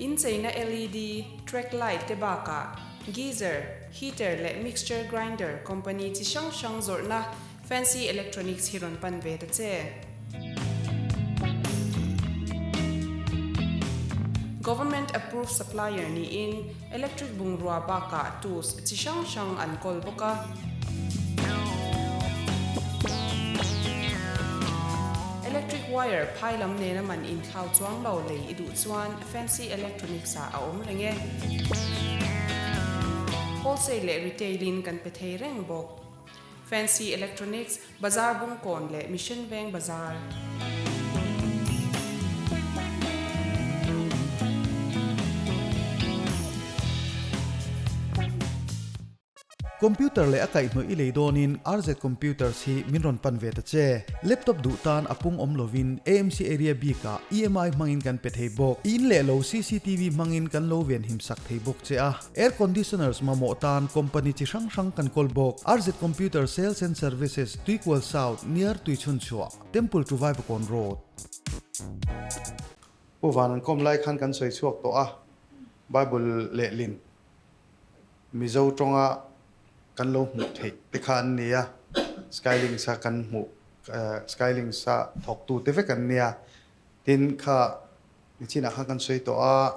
Incheina LED, track light te bakah geyser, heater leh mixture grinder company chi hrang hrang zawrhna Fancy Electronics hi rawn pan ve ta che. Government approved supplier niin electric bungrua bakah tools chi hrang hrang an kawl bawk a. Electric wire phai lam nena man inthlau chuang lo lei i duh chuan Fancy Electronics ah a awm reng e. Wholesale leh retail in kan pe thei reng bawk. Fancy Electronics, Bazar Bungkawn leh Mission Veng Bazar. Computer leh a kaihhnawih i lei dawnin RZ Computers hi min rawn pan ve ta che. Laptop duh tan a pung awm lovin AMC area bikah EMI hmangin kan pe thei bawk. I in leh lo CCTV hmangin kan lo venhim sak thei bawk che a. Air conditioners mamawh tan company chi hrang hrang kan kawl bawk. RZ Computer Sales and Services, Tuikual South, near Tuichhunchhuah, Temple to Vaivakawn Road. Pu Van an kawm lai khan kan sawi chhuak tawh a, Bible lehlin Mizo tawnga kan lo hmuh theih te kha an ni a, Skylinks a kan hmuh Skylinks a thawktu te vek an nia, tin kha nichinah khan kan sawi tawh a,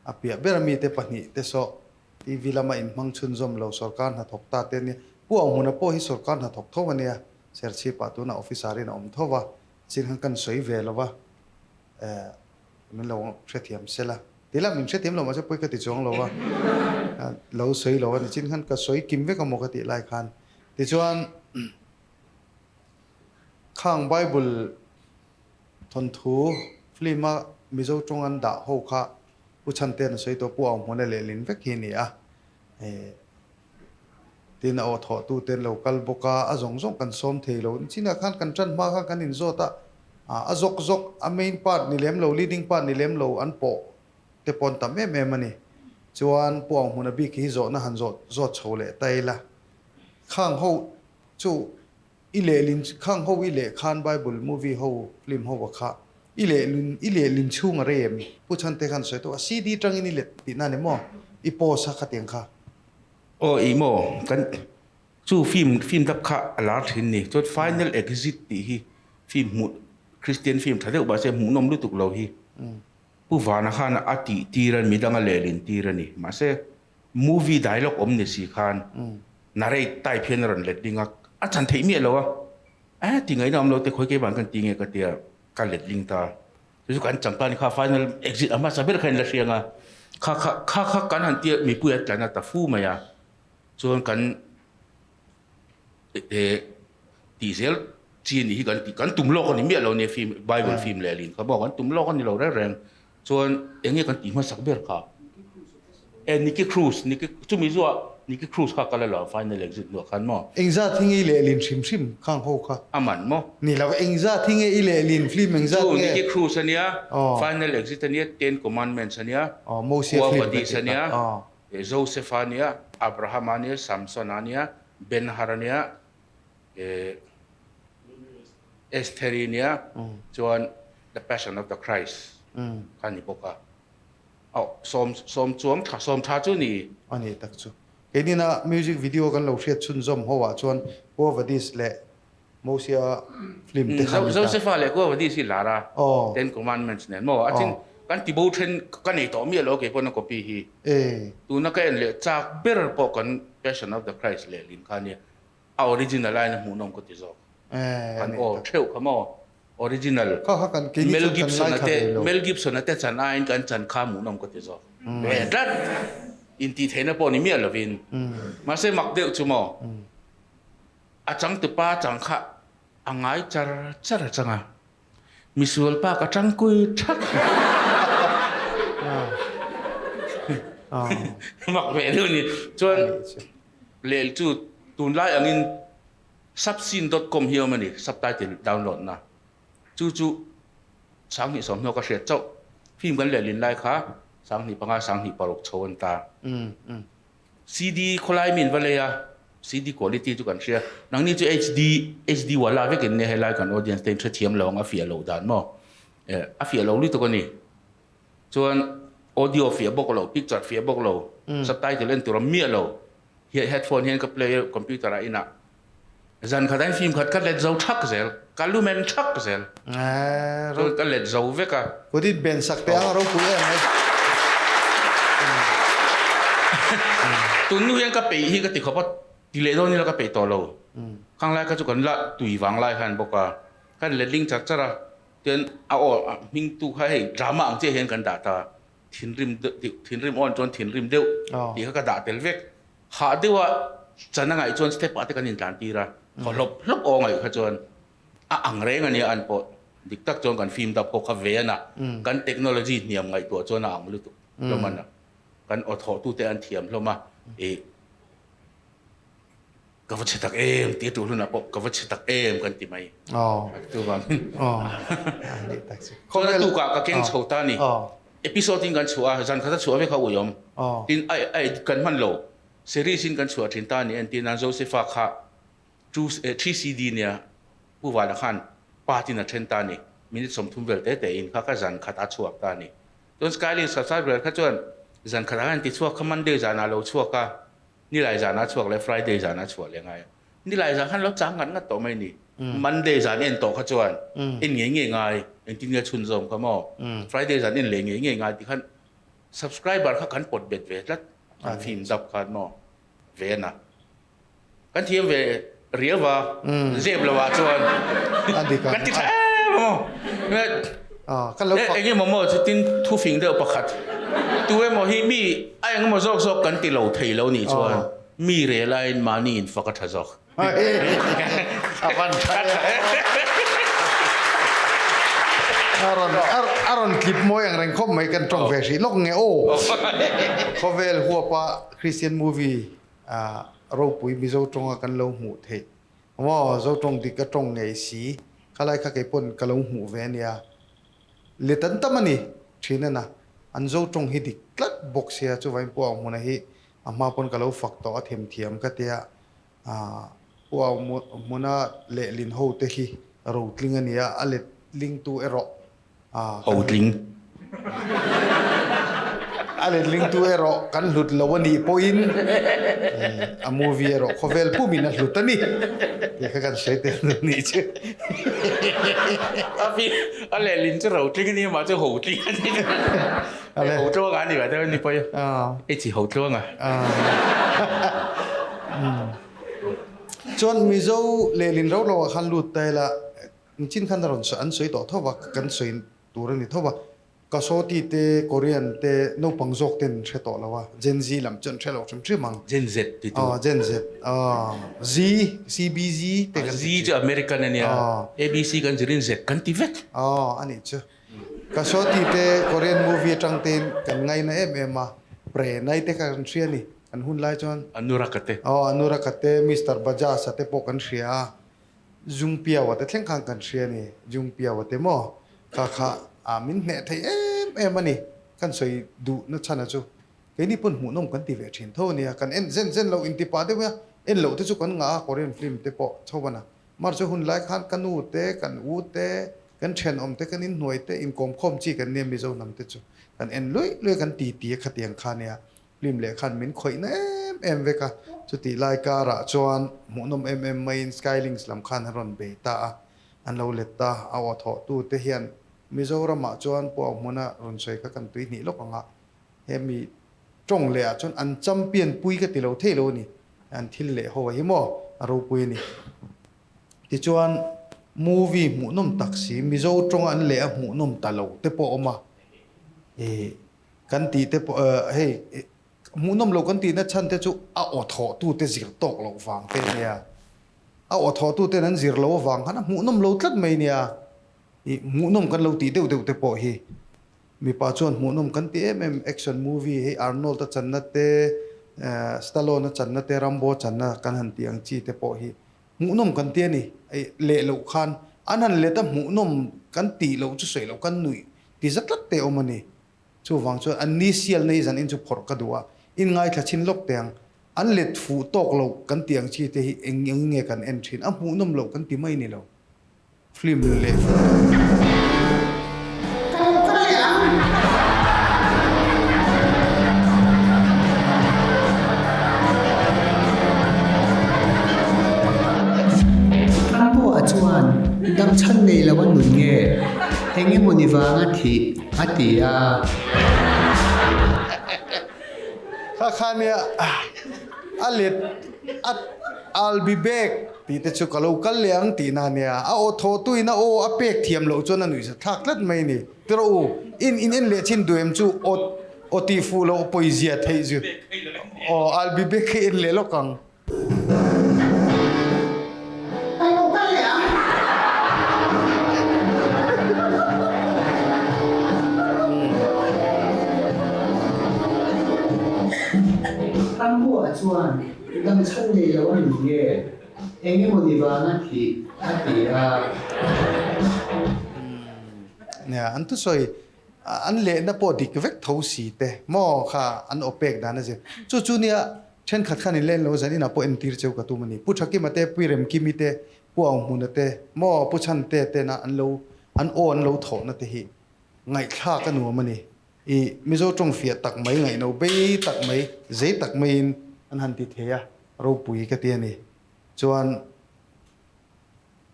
a piah ber mite pahnih te saw TV lama inhmang chhunzawm lo sorkar hnathawk ta te ania, Pu Auhmuna pawh hi sorkar hnathawk tho ania, Serchhip-ah tunah officer in a awm tho va, chin khan kan sawi ve lo va, min lo hrethiam sela. Tila min hrethiam lo mahse pawi ka ti chuang lo a, lo sawi lo a ni chin khan ka sawi kim vek amaw ka tih lai khan. Tichuan khang Bible thawnthu film a Mizo tawng an dah ho kha Pu Chhantean a sawi tawh Pu Auhmuna lehlin vek hi a ni a, tin a aw thawh tu te an lo kal bawk a, a zawng zawng kan sawm thei lo. Chinah khan kan tan hma khan kan inzawt a, a zawk zawk a main part ni lem lo, leading part ni lem lo an pawh te pawh an tam em em a ni. Chuan Pu Auhmuna bik hi zawhna han zawh zawt chho leh ta ila, khang ho chu. I lehlin khang ho i leh khan Bible movie ho film ho a kha i lehlin i lehlin chhung a rei em? Pu Chhante khan sawi tawh a CD tangin i let tihna ni maw? I post a khatiang kha. Aw ih maw kan chu film film dap kha a lar thin ni chuan final exit tih hi film hmuh Christian film tha deuh mahse hmuhnawm lutuk lo hi Pu Vana khan a tih tir a midang a lehlin tir a ni mahse Movie dialogue awm ni si khan narrate type hian a rawn let ding a, a chan theih miah lo a, eh ti ngaihna awm lo te khawi keiman kan ti nge ka tia ka let ding ta. Chu chu kan changta ni kha final exit a hmasa ber kha in la hriang a, kha kha kha kha kan han tia mipui a tlan a ta fu mai a, chuan kan eh tih zel chi a nih hi kan ti kan tum lawk a ni miah lo nia film bible film leh lin kha maw kan tum lawk a ni lo reng reng. Chuan eng nge kan tih hmasak ber kha? E Nicky Cruz, Nicky chumi zuah Nicky Cruz kha kal alo final exit hnuah khan maw? Engzat hi nge i lehlin hrim hrim khang ho kha? A man maw? Ni lo, engzat hi nge i lehlin film engzat nge? Chu Nicky Cruz ania, final exit ania, Ten Commandments ania, Mosia film ka tih kha. Joseph-a ania, Abraham-a ania, Samson-a ania, Ben-Hur ania, Estheri nia chuan The Passion of the Christ kha ni bawk a. Aw, sawm sawm chuang tha sawm tha chu ni. A ni tak chu. Keinina music video kan lo hriat chhunzawm ho ah chuan Quo Vadis leh Mosia film te kha ni ta. Josepha leh Quo Vadis hi lar a, Ten Commandments nen maw? A chin kan ti bo then ka nei tawh miah lo kei pawn a copy hi. Tuna ka en leh chak ber pawh kan Passion of the Christ lehlin kha nia. A original aiin a hmuhnawm ka ti zawk. Kan aw theuh kha maw? Original. Mel Gibson-a te Mel Gibson-a te chan aiin kan chan kha hmuhnawm ka ti zawk. Ve tlat! Intihtheihna pawh ni miah lovin. Mahse mak deuh chu maw? A changtupa chang kha a ngai char char a chang a. Misual pa ka tangkui thak. Mak ve deuh ni. Chuan lel chu tunlai angin subscene dot com hi a awm a ni, subtitle download na. Chu chu 20 sawmhnaw ka hriat chauh. Film kan lehlin lai kha 25 26 chho an ta. CD khawlai mi an va lei a, CD quality chu kan hria. Nangni chu HD, HD wala vek in nia helai kan audience te in hrethiam lo ang a fiah loh dan maw? Eh, a fiah lo lutuk a ni. Chuan audio fiah bawk lo, picture fiah bawk lo, subtitle en tur a miah lo. Hi headphone hian ka play a computer ah inah. Zan khat ah hian film khat ka let zo thak zel, ka lu men thak zel. Chuan ka let zo vek a. Kut in ben sak teh ang a ropui em mai. Tun nu hian ka peih hi ka ti khawp a, ti leh dawn ila ka peih tawh lo. Khang lai kha chu kan la tui vang lai khan bawk a, kan let ling char char a, tian a aw hming tu kha hei drama ang chiah hian kan dah ta, thinrim deuh thinrim awn chuan thinrim deuh tih kha ka dah tel vek. Hah deuha chan a ngaih chuan step ah te kan intlan tir a, thaw hlawp hlawp aw ngaih kha chuan a ang reng a nia an pawh dik tak chuan kan film dap pawh kha ve a na, kan technology hniam ngaihtuah chuan a ang lutuk hlawm a na, kan aw thawh tute an thiam hlawm a, ih ka va chhe tak em tih a tul hunah pawh ka va chhe tak em kan ti mai chuvangin chuan a tukah ka keng chho ta a ni. Episode in kan chhuah a, zan khat a chhuah vek a uiawm. Tin, a a edit kan hman lo. Series in kan chhuah thin ta a ni. Entir nan Josepha kha two three CD nia Pu Vala khan part in a then ta a ni. Minute 30 vel te te in kha kha zan khat a chhuak ta a ni. Chuan Skylink subscriber kha chuan zan khat ah khan ti chhuak kha Monday zan ah lo chhuak a, Nilai zan ah chhuak leh Friday zan ah chhuah leh ngai a. Nilai zan khan lo chang ngat ngat tawh mai ni. Monday zan en tawh kha chuan en ngei ngei ngai, engtin nge chhun zawm kha maw? Friday zan en leh ngei ngei ngai tih khan subscriber kha kan pawt bet ve tlat, kan film dap khan maw ve a na. Kan thiam ve riau va, zep lo ah chuan kan ti tha em a maw. Eng emaw maw chutin thufing deuh pakhat tu emaw hi mi a engemaw zawk zawk kan ti lo thei lo nih chuan Mi rel aiin mahni in fak a tha zawk. A van tha em. A rawn a rawn tlip mawi ang reng khawp mai kan tawng ve hrih lawk nge aw. Khawvel huapa Christian movie ropui Mizo tawnga kan lo hmuh theih maw Zo tawng dik a tawng ngei si khalai kha kei pawn ka lo hmuh ve ania. Let an tam a ni thin a na an Zo tawng hi dik tlat bawk sia chuvangin pawh ang hmuna hi A hma pawn ka lo fak tawh a themthiam ka tia. Pu Au Hmuna lehlin ho te hi rotling a ni a, a letlingtu erawh a Ho tling. A letlingtu erawh kan hlut lo a nih pawhin a movie erawh khawvel pumin a hlut a ni tih kha kan sawi tel duh nih chu. A fi a lehlin chu rotling a ni a mahse ho tling a ni. Ho tluanga a ni ve deuh a ni pawh i. I chi ho tluanga. Chuan Mizo lehlin rau rauah khan lut ta ila Nichin khan a rawn an sawi tawh tho va, kan sawi tur a ni tho va. Kasawti te, Korean te, naupang zawk ten an hre tawh lo a, Gen Z lam chu an hre lo hrim hrim ang. Gen Z ti tu. Aw, Gen Z. Aw, Z, CBZ te kan ti thin. Z chu American a nia, ABC kan zirin Z kan ti vek. Aw, a nih chu. Kasawti te, Korean movie atang tein kan ngaina em em a, pre nai te kha kan hria a ni, an hun lai chuan. Anuraka te. Aw, Anuraka te, Mister Bajaj a te pawh kan hria a. Zungpiaua te thleng khan kan hria a ni. Zungpiaua te maw? Kha kha a min hneh thei em em a ni. Kan sawi duh na chhan a chu keini pawn hmuhnawm kan ti ve thin tho a nia. Kan en zen zen lo inti pah deuh a, en loh te chu kan ngah a Korean film te pawh chho a na. Mar chu hun lai khan ka nu te, kan u te, kan thenawm te, kan inhnuai te inkawmkhawm chi kan nia Mizo hnam te chu. Kan en luih luih a kan ti ti a khatiang kha nia. Film leh khan min khawih na em em vek a, chutih lai karah chuan hmuhnawm em em maiin Skylinks lam khan an rawn bei ta a, an lo let ta a, aw thawh tu te hian Mizoramah chuan Pu Auhmuna rawn sawi kha kan tui hnih lawk ang a, hemi tawng leh ah chuan an champion pui ka ti lo thei lo a ni, an thil leh ho a hi maw a ropui a ni. Tichuan movie hmuhnawm tak si Mizo tawnga an leh a hmuhnawm ta lo te pawh a awm a, ih. Kan tih te pawh hei hmuhnawm lo kan tihna chhan te chu a aw thawh tu te zir tawk loh vang te nia. A aw thawh tu ten an zir loh avang khan a hmuhnawm lo tlat mai nia. Ih hmuhnawm kan lo tih deuh deuh te pawh hi mipa chuan hmuhnawm kan ti em em action movie hei Arnold a channa te Stallone a channa te Rambo channa kan han tih ang chi te pawh hi hmuhnawm kan ti a ni. Leh loh khan an han let a hmuhnawm kan tih loh chu sawi loh kan nuih ti za tlat te awm a ni. Chuvang chuan an ni sialna hi zan in chu phawrh ka duh a, in ngaithla chhin lawk teh ang. An let fuh tawk lo kan tih ang chi te hi eng eng nge kan en thin, a hmuhnawm loh kan ti mai ni lo. Film leh fuh tawk lo. Ka lo kal leh ang. Rambo-a chuan dam chhan nei lo a nun nge? Eng emaw ni vanga thih a ti a. Kha kha nia a let a I'll be back tih te chu ka lo kal leh ang tih na nia. A aw thaw tuin a aw a pek thiam loh chuan a nuihza thlak tlat mai a ni. Tiraw u, in in en leh chin duh em chu aw aw tih fuh loh pawizia theih chu aw I'll be back hi en leh lawk ang. Ka lo kal leh ang. Rambuah chuan dam chhan nei lo a ni nge? Eng emaw ni vang a thih a ti a. Nia, an thusawi an lehna pawh dik vek tho si te maw kha an aw pek dan a zir. Chu chu nia Thenkhat khan in len lo zan inah pawh entir cheu ka tum a ni. Pu Thakima te, Pu Remkimi te, Pu Auhmuna te, maw Pu Chhante tena an lo an aw an lo thawhna te hi ngaihthlak a nuam a ni. I Mizo tawng fiah tak mai, ngaihno bei tak mai, zei tak maiin an han ti thei a, ropui ka ti a ni. Chuan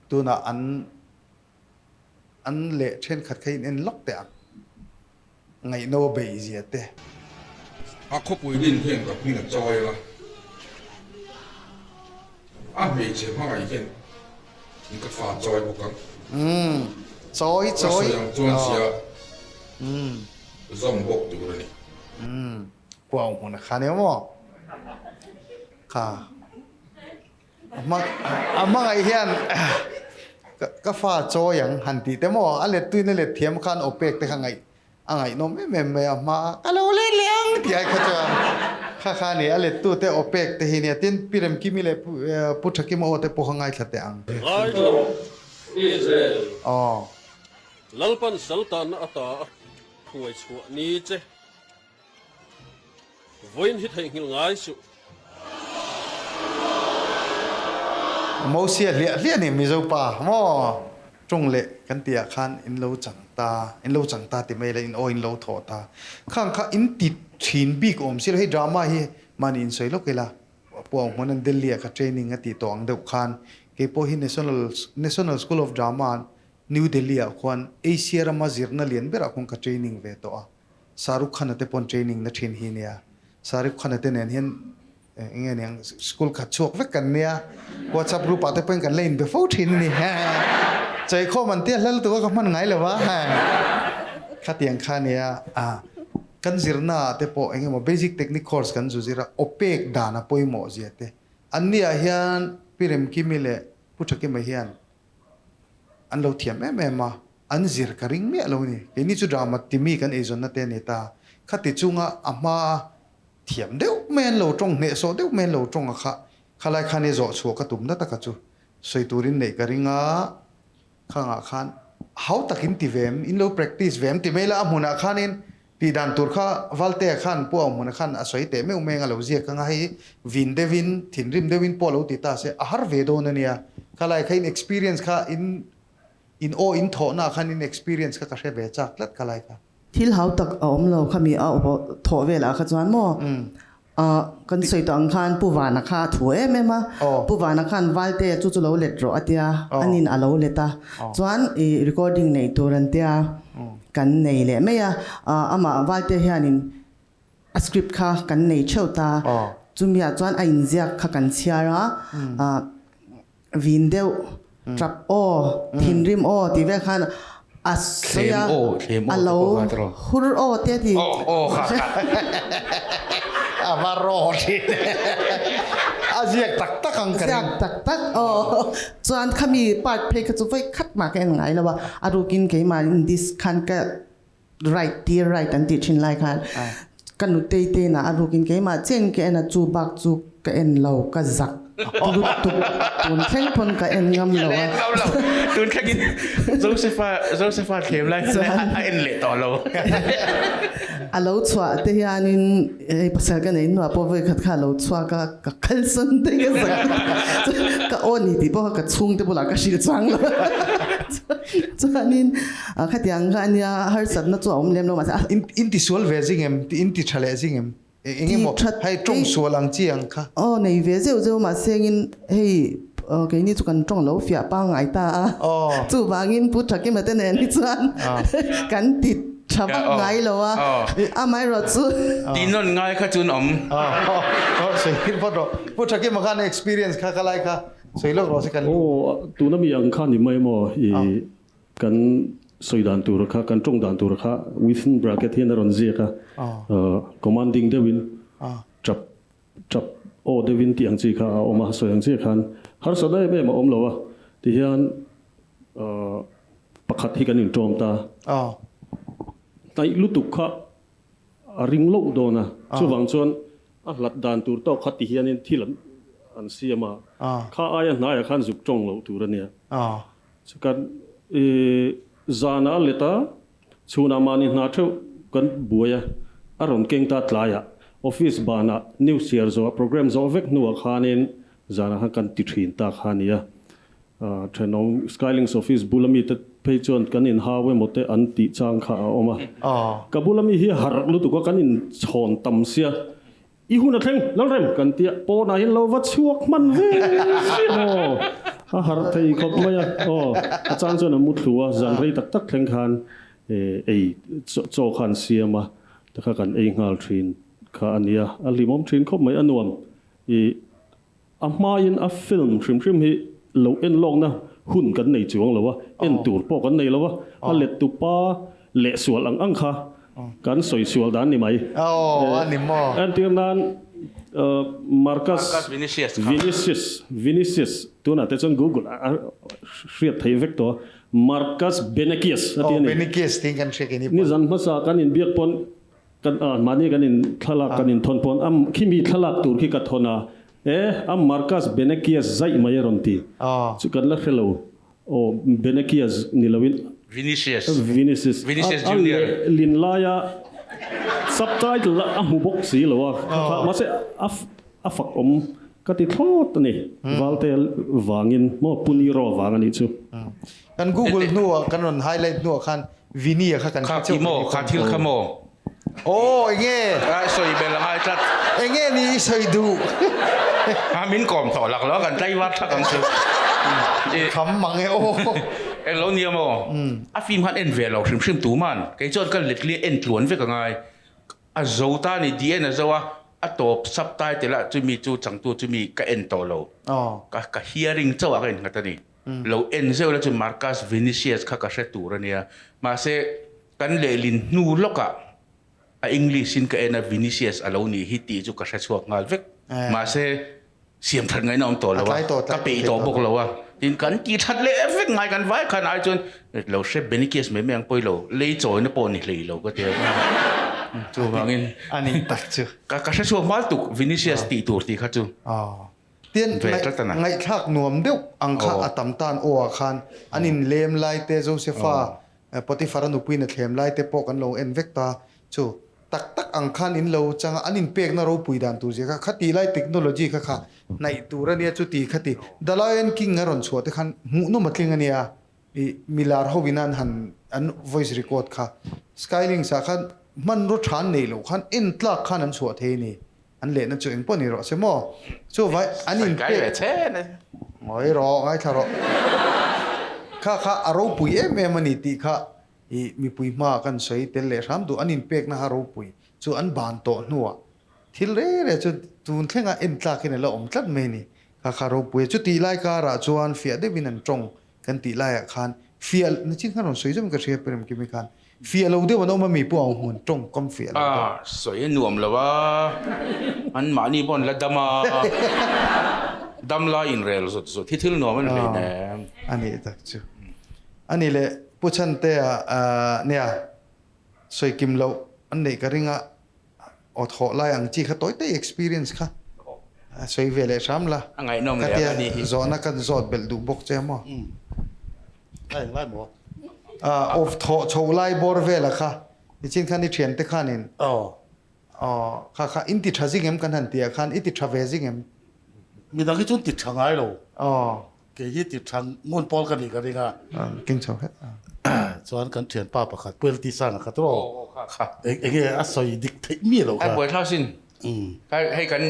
tunah an an leh thenkhat kha in en lawk teh ang. Ngaihno a beih zia te. A khawpui din hian ka hming a chawi a, a hmeichhe hmangaih hian in ka fa chawi bawk ang. Umm chawi chawi. Ka sawi ang chuan sia zawm bawk tur a ni. Umm kuau hmun a khan em aw kha. A hmangaih hian ka fa chawi ang han tih te maw a let tuin a let thiam khan aw pek te kha ngaih a ngaihnawm em em mai a hma a ka lo let leh ang tih ai kha chuan kha kha ni a let tu te aw pek te hi nia tin Pi Remkimi leh Pu Thakima aw te pawh kha ngaithla teh ang. Ngaithla rawh Israel. Aw. Lalpan saltanna ata a hruai chhuah ni che. Vawiin hi theihnghilh ngai suh. Mosia hliah hliah ni Mizo pa maw? Tawng leh kan tih ah khan in lo chang ta, in lo chang ta ti mai la in aw in lo thawh ta. Khang kha in ti thin bik awm si lo, hei drama hi mahni in sawi lawk ila Pu Aung Hmun an Delhi ah kha training a tih tawh ang deuh khan kei pawh hi National National School of Drama New Delhi ah khuan Asia rama zirna lian berah khuan ka training ve tawh a. Shahrukh Khan-a te pawn training na thin hi nia. Shahrukh Khan-a te nen hian eng nge niang school khat chhuak vek kan nia. WhatsApp group ah te pawhin kan la inbe fo thin a ni. Chaikhawm an tia hlal tuk a ka hman ngai lo va. Khatiang kha nia a kan zirna ah te pawh eng emaw basic technique course kan zu zir a awpek dan a pawimawh zia te. Anni ah hian Pi Remkimi leh Pu Thakima hian An lo thiam em em a, an zir ka ring miah lo a ni. Keini chu drama timi kan eizawnna te a ni ta. Khati chunga a hma thiam deuh mai an lo tawng, hnehsawh deuh mai an lo tawng a kha, khalai khan i zawh chhuah ka tum na taka chu sawi turin neih ka ring a, khangah khan hau tak in ti ve em, in lo practice ve em ti mai la a hmunah khanin Tih dan tur kha Valtea khan Pu Auhmuna khan a sawi teh meuh meng a lo ziak ang a, hei vin deuhin, thinrim deuhin pawh lo ti ta se a har ve dawn a nia. Khalai kha in experience kha in in aw in thawhna ah khan in experience kha ka hre ve chak tlat khalai kha. Thil hau tak a awm lo khami a aw thawh velah kha chuan maw Kan sawi tawh ang khan Pu Vana kha a thu em em a, Pu Vana khan Valte chu chu lo let rawh a tia, anin a lo let a, chuan i recording neih tur an tia, kan nei leh mai a, amah Valte hianin a script kha kan nei theuh ta, chumiah chuan a inziak kha kan chhiar a, Vin deuh, tap aw, thinrim aw tih vel khan a sawi a, a lo hur aw te a ti. A va raw thin a ziak tak tak ang ka ring. Ziak tak tak aw. Chuan khami part phei kha chu vawi khat mah ka en ngai lo a, a rukin keimah in disc khan ka right tir right an tih thin lai khan ka nutei te inah a rukin keimah chen ka en a chu bak chu ka en lo ka zak lutuk tun thleng pawn ka en ngam lo a. Tun thlengin Josepha Josepha thlem lai khan a en leh tawh lo. A lo chhuah te hianin hei pasal ka nei hnuah pawh vawikhat kha a lo chhuak a ka kalsan te ka zak ka aw ni tih pawh kha ka chhungte bulah ka hrilh chang lo. Chuanin khatiang kha ania harsatna chu a awm lem lo mahse a. In ti sual ve zing em? In ti tha leh zing em? Eng emaw hei tawng sual ang chi ang kha. Aw nei ve zeuh zeuh mahse engin hei keini chu kan tawng lo fiah pangngai ta a. Chuvangin Pu Thakima te nen hi chuan kan ti tha vak ngai lo a, amaherawh chu. Ti nawn ngai kha chuan awm. Aw sawi phawt rawh. Pu Thakima khan experience kha ka lai kha. Sawi lawk rawh se kan. Aw, tuna mi ang kha ni mai maw i kan sawi dan tur kha, kan tawng dan tur kha within bracket hian a rawn ziak a, commanding deuhin tap tap aw deuhin tih ang chi kha a awm a, sawi ang chiah khan harsatna em em a awm lo a, tihian pakhat hi kan intawm ta. Hnaih lutuk kha a ring loh dawn a, chuvang chuan a hlat dan tur tawk kha ti hianin thil an an siam a, kha aia hnaiah khan zuk tawng loh tur a nia. Chukan i zanah a let a, chhunah mahni hna theuh kan buai a, a rawn keng ta tlaiah office banah news chhiar zawh program zawh vek hnuah khanin zanah khan kan ti thin ta kha a nia. Thenawm Skylinks office bula mite phei chuan kan inhau emaw te an tih chang kha a awm a. Ka bula mi hi harh lutuk a, kan inchhawn tam sia. I hun a thleng, Lalrem kan tia, pawnah hian lo va chhuak hman ve si maw? A harh thei khawp mai a. Aw, a chang chuan a mu thlu a, zan rei tak tak thleng khan ei chaw kha an siam a, takha kan ei nghal thin kha a nia. A hlimawm thin khawp mai, a nuam. I. A hmain a film hrim hrim hi lo en lawkna hun kan nei chuang lo a, en tur pawh kan nei lo a, a lettu pa leh sual ang ang kha kan sawi sual dan ni mai. Aw, a ni maw? Entir nan Marcus Vinicius, Vinicius, tunah te chuan Google a hriat theih vek tawh a, Marcus Benekius a ti a ni. Aw, Benekius tiin kan hria keini pawh. Nizan hmasa kan inbiak pawn Kan a mahni kan in thlalak kan in thawn pawn a khimi thlalak tur khi ka thawn a e a Marcus Benekias zaih mai a rawn ti chu kan la hre lo aw Benekias ni lo in Vinicius Vinicius Vinicius a Junior leh lin laia subtitle a hmu bawk si lo a mahse a a fak awm. Ka ti thlawt a ni. Valte vangin maw Pu Niro vang a nih chu. Kan Google hnuah kan rawn highlight hnuah khan Vinny-a kha kan hre chauh. Kha maw? Kha thil kha maw? Aw enge? A sawi bel a ngai tlat. Enge ni i sawi duh? A min kawm tawh lak lo a kan tlaivar thak ang chu. Kham mang e aw. Eng lo nia maw? A film khan en ve lo hrim hrim tu man. Kei chuan ka letli en tluan vek a ngai. A zo ta ni tih en a zo a, a tawp subtitle ah chumi chu changtu chumi ka en tawh lo. Ka ka hearing chauh ah ka innghat a ni. Lo en zeuh la chu Marcus Vinicius kha ka hre tur a nia. Mahse kan lehlin hnu lawkah a English in ka en a Vinicius a lo nih hi tih chu ka hre chhuak nghal vek. Mahse siam that ngaihna awm tawh lo a, ka peih tawh bawk lo a, tin kan tih that leh vek ngai kan vai khan ai chuan lo hre Benikias mai mai ang pawi lo, lei chawina pawh ni hlei lo ka ti a, chuvangin a ni tak chu ka ka hre chhuak hmal tuk Vinicius tih tur tih kha chu tin ngaihthlak nuam deuh ang kha a tam tan aw ah khan an in lem lai te Josepha Potiphar a nupuiin a thlem lai te pawh kan lo en vek ta chu. Tak tak ang khan in lo chang a, an inpekna ropui dan tur zia kha, khati lai technology kha kha hnaih tur a nia chuti khati The Lion King a rawn chhuah te khan hmuhnawm a tling a nia i milar ho in an han an voice record kha Skylinks ah khan hmanraw tha an neih loh khan en tlak khan an chhuah thei a ni an lehna chu engpawh ni rawh se maw chuvai an inpek ngawi rawh ngaithla rawh kha kha a ropui em em a ni tih kha I mipui hmaah kan sawi tel leh hram duh, an inpekna ha ropui chu an ban tawh hnuah thil reng reng chu tun thlenga en tlakin a la awm tlat mai a ni. Kha kha ropui a, chutih lai karah chuan fiah deuhin an tawng kan tih laiah khan fiah nachin khan rawn sawi zawm ka hria Prem Kimi khan fiah lo deuh an awm a mi pawh ang hmun tawng kam fiah lo deuh. A sawi a nuam lo a, an mahni pawh an la dam a, dam lai inrel zut zut hi thil nuam a ni hleinem. A nih tak chu. A nih leh Pu Chhantea nia sawi kim loh an neih ka ring a, aw thawh lai ang chi kha tawi tawi experience kha sawi ve leh hram la. A ngaihnawm leh a nih hi. Zawhna kan zawt belh duh bawk che maw? A eng lai maw? Aw thawh chho lai bawr vela kha nichin khan i thiante khanin aw kha kha in ti tha zing em kan han tih ah khan i ti tha ve zing em? Midang hi chu an ti tha ngai lo. Aw. Kei hi ti tha ngun pawl ka nih ka ring a. Keng chho het a. Chuan kan thianpa pakhat Pu LT Sanga kha tawh. Aw kha kha. Eng enge a sawi dik theih mi lo kha. Ai buai thlau sin. Hei kan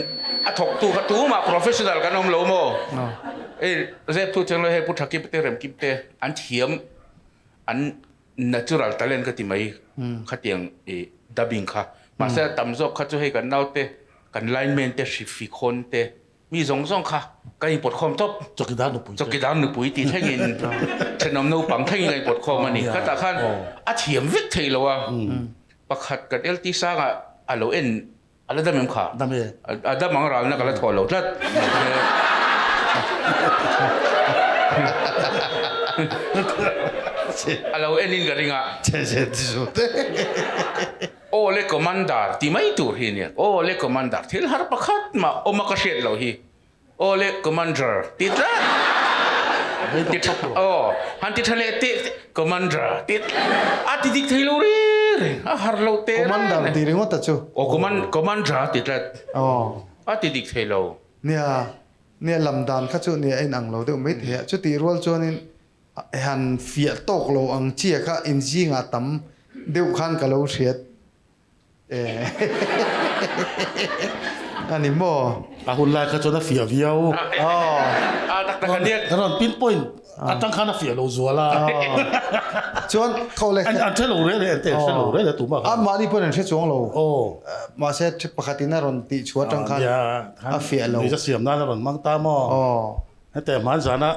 a thawk tu kha tumah professional kan awm lo maw. Hei zep thu cheng lo hei Pu Thakip te Remkip te an thiam an natural talent ka ti mai khatiang i dubbing kha. Mahse a tam zawk kha chu hei kan naute kan lineman te hrifi khawn te Mi zawng zawng kha ka inpawt khawm tawp. Chawkidar nupui. Chawkidar nupui tih thlengin thenawm naupang thlengin ka inpawt khawm a ni. Khatah khan a thiam vek thei lo a. Pakhat kan LT sangah a lo en a la dam em kha? Dam e. A dam ang ralna ka la thawh lo tlat. A lo en in ka ring a. Aw le Commander ti mai tur hi nia. Aw le Commander thil har pakhat mah awm a ka hriat loh hi. Aw le Commander ti tlat. Ti tha aw han ti tha leh teh Commander ti a ti dik thei lo ri reng a har lo teh reng. Commander ti ringawt a chu. Aw Commander ti tlat. Aw. A ti dik thei lo. Nia nia lam dan kha chu nia a inang lo deuh mai thei a. Chutih rual chuanin Han fiah tawk lo ang chia kha inzingah tam deuh khan ka lo hriat a ni maw? A hun lai kha chuan a fiah viau. Ka rawn pinpoint atang khan a fiah lo zual a. Chuan khaw le. An hre lo rel e, an hre lo rel e tumah khan. Mahni pawhin an hre chuang lo. Mahse pakhatin a rawn tih chhuah atang khan a fiah lo. Nuihza siam nan a rawn hmang ta maw? Hete hman zana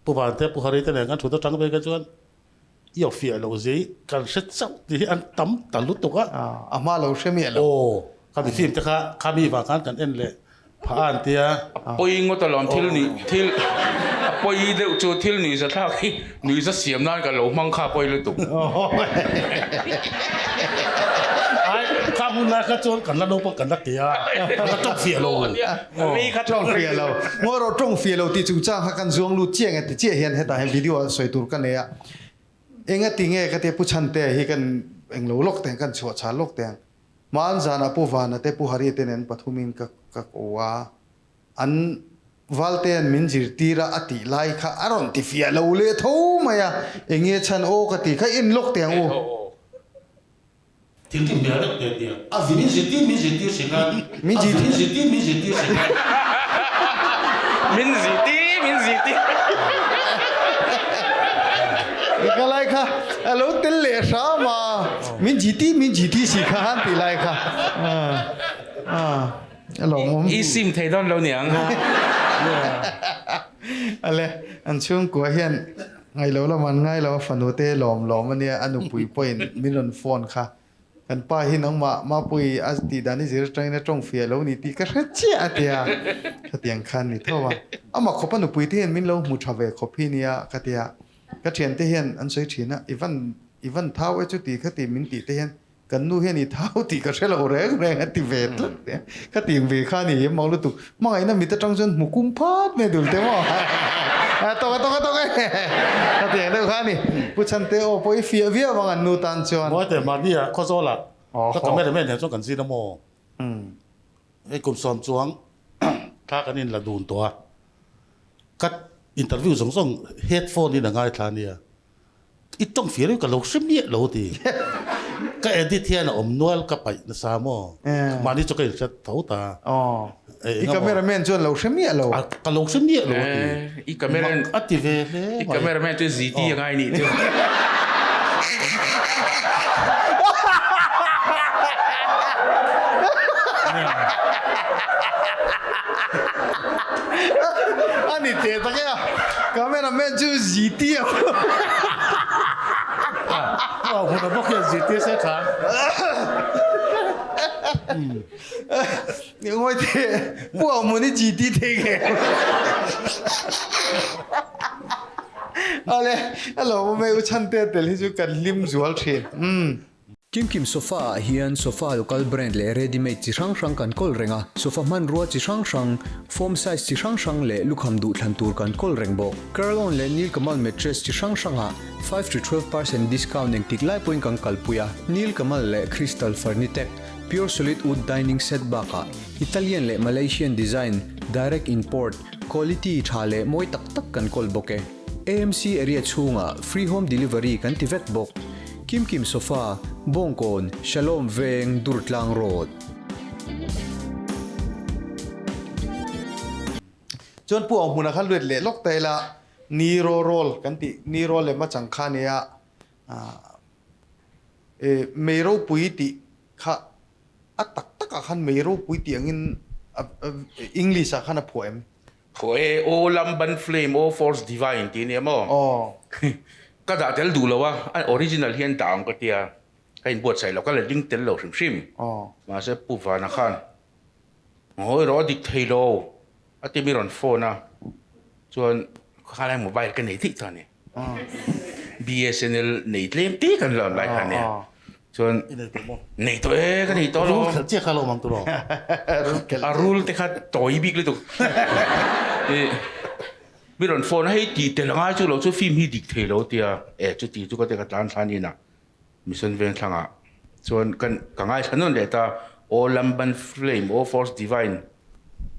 Pu Vante, Pu Hari te nen kan thut atang ve kha chuan i aw fiah loh zia hi kan hre chauh tih hi an tam ta lutuk a. A hma lo hre miah lo. Aw, khami film te kha khami vang khan kan en leh phah a an tia. A pawi ngawt alawm thil ni thil a pawi deuh chu thil nuihza thlak hi nuihza siam nan ka lo hmang kha a pawi lutuk. Ai kha hun lai kha chuan kan la naupang kan la ti a, kan la tawng fiah lo. Lei kha tawng fiah lo. Ngawi rawh tawng fiah lo tih chungchang kha kan zuang lut chiang e ti chiah hian hetah hian video ah sawi tur ka nei a. Enga ti nge ka tia Pu Chhantea hi kan englo lawk teng kan chhuah chhal lawk teng. Hmaan zanah Pu Vana te Pu Haria te nen pathumin ka ka ko a. An Valtea'n min zirtir a a tih lai kha a rawn ti fiah lo leh tho mai a, enge chhan aw ka ti kha en lawk teh ang u. Thil ti hmel deuh teh tia. A min zirtir min zirtir si khan. Min zirtir min zirtir si khan. Min zirtir min zirtir. I ka lai kha a lo tel leh hram a, min zirtir min zirtir si khan tih lai kha. A lawmawm. I sim thei dawn lo niang. Ale, an chhungkua hian ngailo lam an ngai lo a fanu te lawm lawm a nia, a nupui pawhin min rawn phone kha. Kan pa hi nangmah Mapui a tih dan i zir atangin a tawng fiah lo ni tih ka hre chiah a tia. Khatiang khan ni tho a. Amah khawp a nupui te hian min lo hmu tha ve khawp hi nia ka tia. Ka thiante hian an sawi thin a, i van i van thau e chuti khati min tih te hian Kan nu hian i thau tih ka hre lo reng reng a ti ve tlat e. Ka ti ve kha a ni hi mak lutuk. Hmangaihna mit atang chuan hmu kum phat mai dul te maw. A tawk a tawk a tawk e. Ka ti ang deuh kha a ni. Pu Chhante aw pawh i fiah viau ang an nu tan chuan. Mawi teh mahni ah Khawzawl ah ka cameraman nen chuan kan zin a maw. Hei kum sawm chuang thla kan in la dun tawh a. Ka interview zawng zawng headphone in a ngaithla a nia. I tawng fir hi ka lo hre miah lo ti. Ka edit hian a awm nual ka paih nasa maw? Mahni chu ka inhre tho ta. I cameraman chuan lo hre miah lo. Ka lo hre miah lo a ti. I cameraman a ti ve hle mai. I cameraman chu ZT a ngai nih chu. A ni teh tak e a. Cameraman chu ZT a Aw hmun a bawk hian ZT se tha. Ngawi teh Pu Auhmun hi ZT thei nge. Awle a lawmawm e U Chhante tel hi chu kan hlim zual thin. Kimkim sofa ah hian sofa local brand leh ready made chi hrang hrang kan kawl reng a, sofa hmanrua chi hrang hrang, foam size chi hrang hrang leh lukham duhthlan tur kan kawl reng bawk. Curl-on leh Nilkamal mattress chi hrang hrangah 5 to 12 percent discount engtik lai pawhin kan kalpui a, Nilkamal leh Crystal Furnitech pure solid wood dining set bakah Italian leh Malaysian design direct import quality tha leh mawi tak tak kan kawl bawk e. AMC area chhungah free home delivery kan ti vek bawk. Kim Kim Sofa, Bawngkawn, Shalom Veng, Durtlang Road. Chuan Pu Auhmuna kha luet leh lawk ta ila, ni ro roll kan tih, ni ro lem a chang kha nia, e mei ropui tih kha a tak takah khan mei ropui tih angin English ah khan a phuah em? Khaw e, O Lamban Flame, O Force Divine tih ania maw? Aw. Ka dah tel duh lo a, a original hian dah ang ka tia, ka inbuatsaih lo, ka la ding tel lo hrim hrim. Aw. Mahse Pu Vana khan, Ngawi rawh a dik thei lo, a ti mi rawn phone a, chuan khalai mobile ka nei theih ta a ni. BSNL nei tlem te kan la lai kha nia. Chuan nei tawh e ka nei tawh lo. Rul khelh chiah kha lo mang tur aw. A rul te kha tawi bik lutuk. Mi rawn phone a hei ti tel angai chu lo chu film hi dik thei lo tia e chuti chu ka te ka tlan thla nin a mission veng thlangah chuan kan ka ngaithla nawn leh ta O Lamban Flame O Force Divine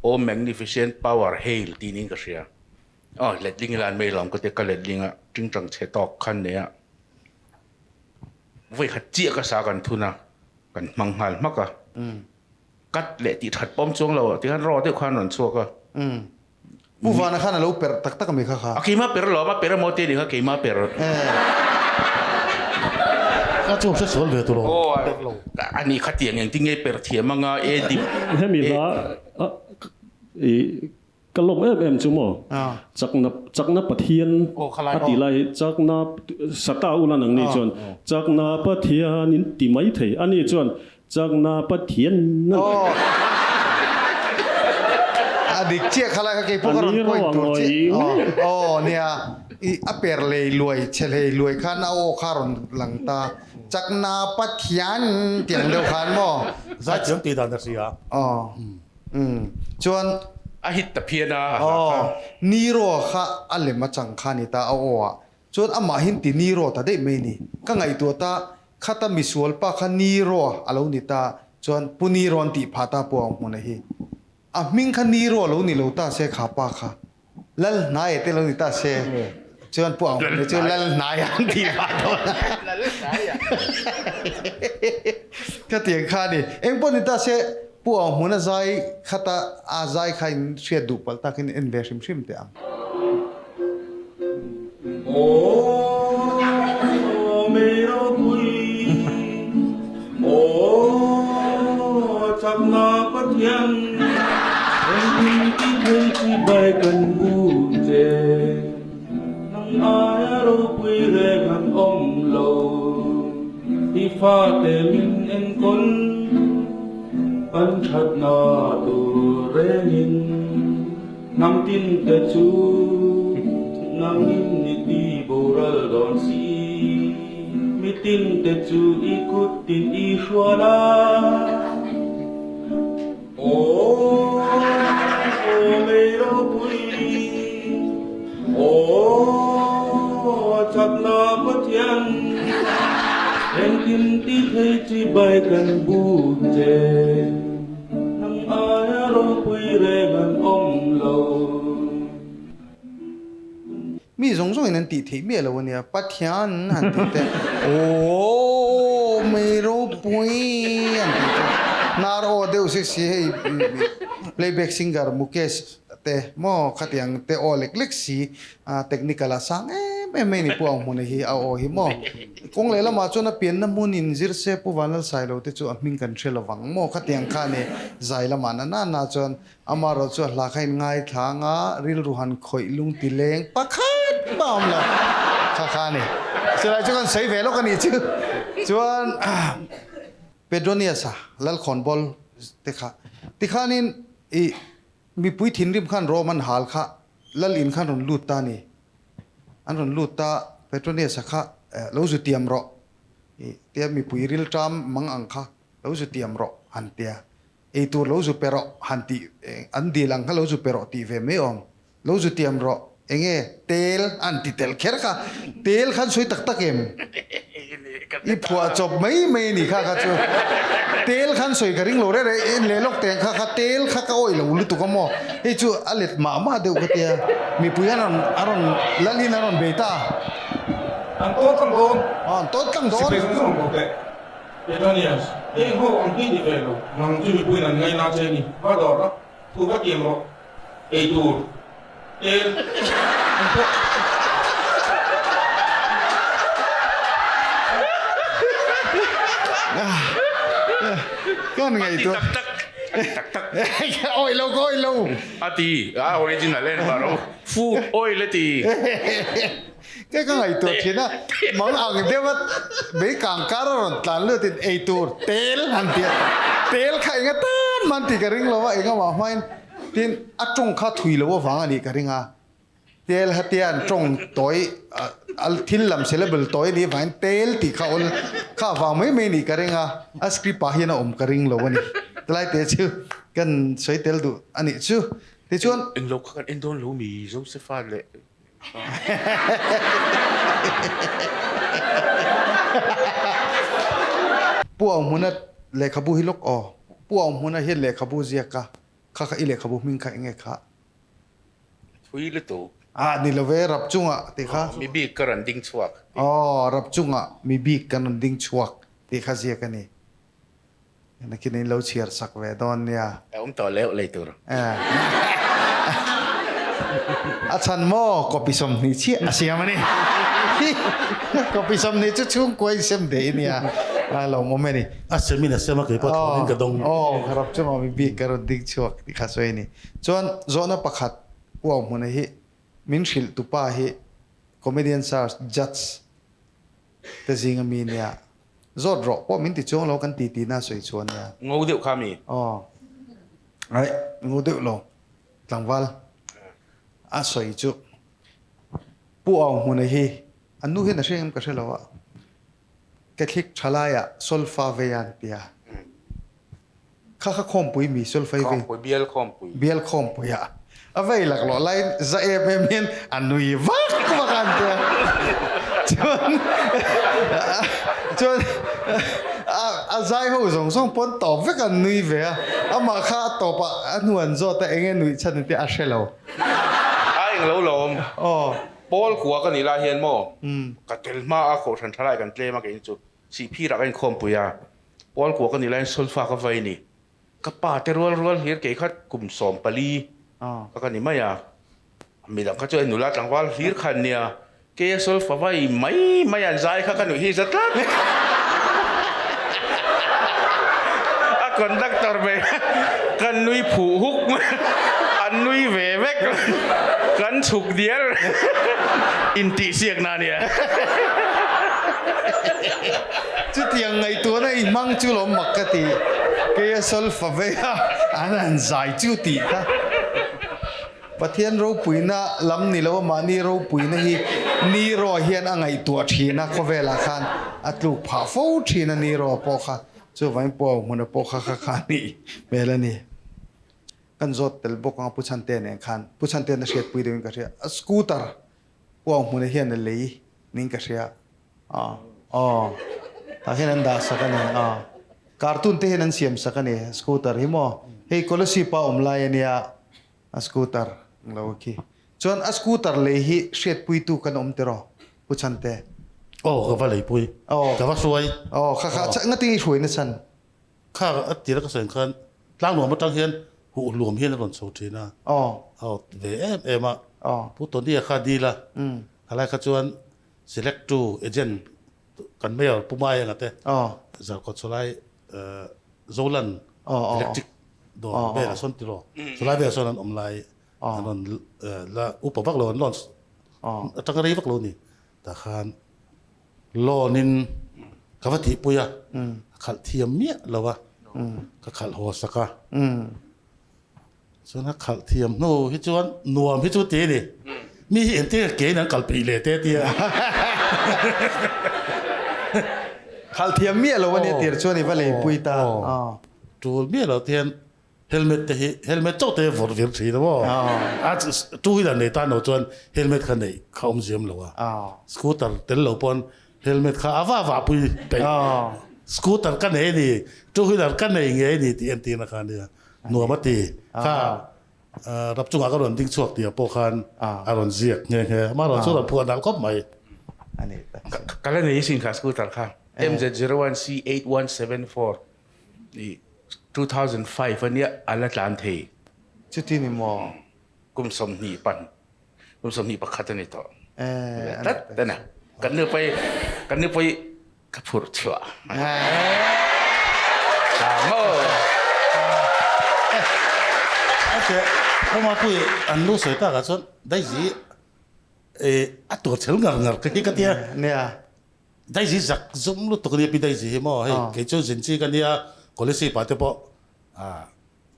O Magnificent Power Hail tih niin ka hria. Aw letling ila an mai lo ang ka tia ka letling a tingtang chhe tawk khan nei a vawi khat chiah ka sa kan thun a kan hmang nghal hmak a cut leh tih that pawm chuang lo ti khan raw deuh khan rawn chhuak a Pu Vana khan a lo per tak tak a mi kha kha a keima per lo a per emaw te ni kha keima per Ka chu hre sual ve tur aw ani kha tiang engtin nge per thiam anga e dip hemi hla i Ka lawm em em chu maw? Chakna chakna Pathian a tih lai hi chakna sata ula nang ni chuan chakna Pathian in ti mai thei a ni chuan chakna Pathian a ni. A dik chiah kha lai kha keipawh ka rawn point tur chiah. Aw nia i a per lei luai chhe hlei luai khan a aw kha rawn lang ta chakna Pathian tih ang deuh khan maw? Zaithiam tih dan a hria. Aw. Umm chuan a hit ta phian a a hla kha. Aw Nero kha a lem a chang kha ni ta a aw ah chuan amah hin ti Nero ta daih mai ni. Ka ngaihtuah ta khata misual pa kha Nero a lo ni ta chuan Pu Nero an tih phah ta Pu Auhmuna hi. A hming kha Nero lo ni lo ta se kha pa kha. Lal hnai te lo ni ta se. Chuan pu ang hmuna chu Lal hnai an ti vah dawn a. Lal hnai a. Khatiang kha a ni. Eng pawh ni ta se pu ang hmuna zai khata a zai kha in hriat duh palh takin en ve hrim hrim teh ang. Aw mei ropui, aw chakna Pathian, engkim ti thei chi bai kan bum che, nang aia ropui reng an awm lo, i fate min enkawl, kan thatna tur rengin. Hnam tin te chu nangin ni ti boral dawn si, mi tin te chu i kut tin i hrual a. Aw, mei ropui, aw, chakna Pathian, engkim ti thei chi bai kan buk che. Nang aia ropui reng an awm lo. Mi zawng zawngin an tih theih miah lo a nia, Pathian han tih te, Aww mei ropui han tih te, hnar aw deuh si si hei playback singer Mukesh te maw khatiang te aw lek lek si technical a sang em em mai ni Pu Auhmuna hi a aw hi maw. Kawng leh lamah chuan a pianna hmun in zir se Pu Vanlalsailo te chu a hming kan hre lovang maw khatiang khan i zai lamah na na na chuan amarawh chu a hla kha in ngaithla anga rilru han khawih lung ti leng pakhat mah a awm lo kha kha a ni. Chulai chu kan sawi ve lawk a nih chu. Chuan Pedronius-a Lalkhawnbawl te kha tikhanin i Mipui thinrim khan Rome an hal kha Lal in khan rawn lut ta a ni. An rawn lut ta, Petronius-a kha lo zu tiam rawh tia mipui rilṭam mang ang kha lo zu tiam rawh han tia, eitur lo zu pe rawh han tih, an dil ang kha lo zu pe rawh tih ve mai awm. Lo zu tiam rawh, enge tel an ti tel kher kha, tel khan sawi tak tak em? I phuah chawp mai mai a ni kha kha chu. Tel khan sawi ka ring lo reh reh, en leh lawk teng kha kha tel kha ka awih lo lutuk a maw? Hei chu a let mah mah deuh ka tia, mipui an rawn a rawn Lalin a rawn bei ta. An tawn tlang dawn. Aw an tawn tlang dawn. Sipai zawng zawng ang teh. Petonius, heng ho ang hi ni ve lo, nang chu mipuiin an ngaina che a ni, va dawr la, thu va tiam rawh. Ei tur tel ang pawh. Kan ngaihtuah. A ti tak tak. A ti tak tak. Awih lo ka awih lo. A ti a original en var o. Food oil a ti. Ke ka ngaihtuah thin a, mang ang deuh a mei kang kar a rawn tlan lut in ei tur tel han ti a, tel kha enga tan man tih ka ring lo a, enga mah hmain tin a tawng kha thui lo avang a nih ka ring a, tel hatian tawng tawi a thil lam syllable tawi a nih avangin tel tih kha awl kha avang mai mai a nih ka ring a, a script ah hian a awm ka ring lo a ni, tilai te chu kan sawi tel duh a nih chu, tichuan. Englo kha kan en dawn lo mi Josepha leh Pu Auhmuna lehkhabu hi lawk aw. Pu Auhmuna hian lehkhabu ziak a, kha kha i lehkhabu hming kha enge kha? Thui lutuk. Ah ni lo ve, rap chungah tih kha. Mi bik ka rawn ding chhuak. Aw, rap chungah mi bik kan rawn ding chhuak tih kha ziak a ni. Nakin in lo chhiar sak ve dawn nia. A awm tawh leuh lei tur. A chhan maw copy 20 chiah a siam a ni. Copy 20 chu chhungkua in sem thei nia. A lo awm a ni. A sem in a sem a kei pawh thlawh in ka dawng. Aw ka rap chu maw mi bik ka rawn ding chhuak tih kha sawi a ni. Chuan zawhna pakhat uau hmuna hi min hrilh tupa hi comedian search judge te zinga mi nia. Zawt rawh pawh min ti chuang lo kan ti tihna sawi chu ania. Ngo deuh kha mi? Aw. Aih, ngo deuh lo. Tlangval a sawi chu Pu Auhmuna hi an nu hian a hre em ka hre lo a, Catholic thalaiah solfa vei a an ti a. Kha kha khawmpui mi solfa i vei. Khawmpui, bial khawmpui. Bial khawmpui a a vei laklawh laiin za em em hian a nui vak vak a an ti a. Chuan chuan a. A zai ho zawng zawng pawn tawp vek an nui ve a, amah kha a tawp ah a hnu an zawt a enge nuih chhan an tih a hre lo. A englo lawm. Aw. Pawl kua ka nih lai hian maw ka tel hma a kohhran tha lai kan tlem a kei chu Sihphir ah ka inkhawmpui a, Pawl kua ka nih laiin solfa ka vai ni. Ka pa te rual rual hlir kei kha kum 14 ka ka ni mai a, midang kha chu hei nula tlangval hlir kha an nia, keia solfa vai mai mai an zai kha ka nuih hi za tlat. A conductor ve kan nui phuh huk mai a, an nui ve vek, kan chhuk dial intihsiakna a nia. Chutiang ngaihtuahna i hmang chu lawm mak ka ti. Keia solfa vei a, an han zai chu tih kha. Pathian ropuina lam ni lo a mahni ropuina hi Nero hian a ngaihtuah thin a, khawvelah khan a tluk phah fo thin a Nero pawh kha. Chuvangin Pu Auhmuna pawh kha kha kha nih hmel a ni. Kan zawt tel bawk ang a Pu Chhante nen khan. Pu Chhante'n a hriatpui deuhin ka hria. A scooter Pu Auhmuna hian a lei ning ka hria. Aw aw tah hian an dah sak a ni aw cartoon te hian an siam sak a ni scooter hi maw hei Kolasib a awm lai a nia a scooter ang lo khi chuan a scooter lei hi hriatpuitu kan awm tiraw Pu Chhante. Aw ka va leipui aw ka va hruai aw kha kha ngati i hruai na chhan. Kha a tira ka sawi ang khan tlangnuam atang hian huh hluam hian a rawn chho thin a. Aw. Aw ve em em a. Aw. Pu Tony-a kha dil a. Khalai kha chuan Select tu agent kan mayor Pu Maenga te Zarkawt chulai Zolan electric dawr velah sawn tiraw chulai velah sawn an awm lai an rawn la upa vak lo an lawn atanga rei vak lo ni tah khan loan in ka va tihpui a a khalh thiam miah lo a ka khalh haw sak a. Chuan a khalh thiam hnu hi chuan nuam hi chu ti a ni. Mi hi engtin nge kein an kal peih leh te tia. Khalh thiam miah lo a nia tir chuan i va leipui ta. Tul miah lo te hian helmet te hi helmet chauh te vawrh vir thin a maw. A two wheeler nei tan lo chuan helmet kha neih kha awm ziam lo a. Scooter tel lo pawn helmet kha a va vahpui peih. Scooter ka nei a ni, two wheeler ka nei ngei a ni tih entirna kha a nia. Nuam a ti. Kha rap chungah ka rawn ding chhuak tih ah pawh khan a rawn ziak nghe nghe. Amaherawh chu rawn phuah nalh khawp mai. Ka la nei sin kha scooter kha MZ01C8174 i 2005 ania a la tlan thei. Chuti ni maw? Kum 20 pan kum 21 a ni tawh. Tlat a ni. Kan nupui kan nupui Ka phurh chhuah. Okay, Roma pui an lu sawi tak ah chuan Daisy a tur chhel ngar ngar ka hi ka tia. Nia. Daisy zak zum lutuk ania pi Daisy hi maw hei kei chu zin chi ka nia Kolasib ah te pawh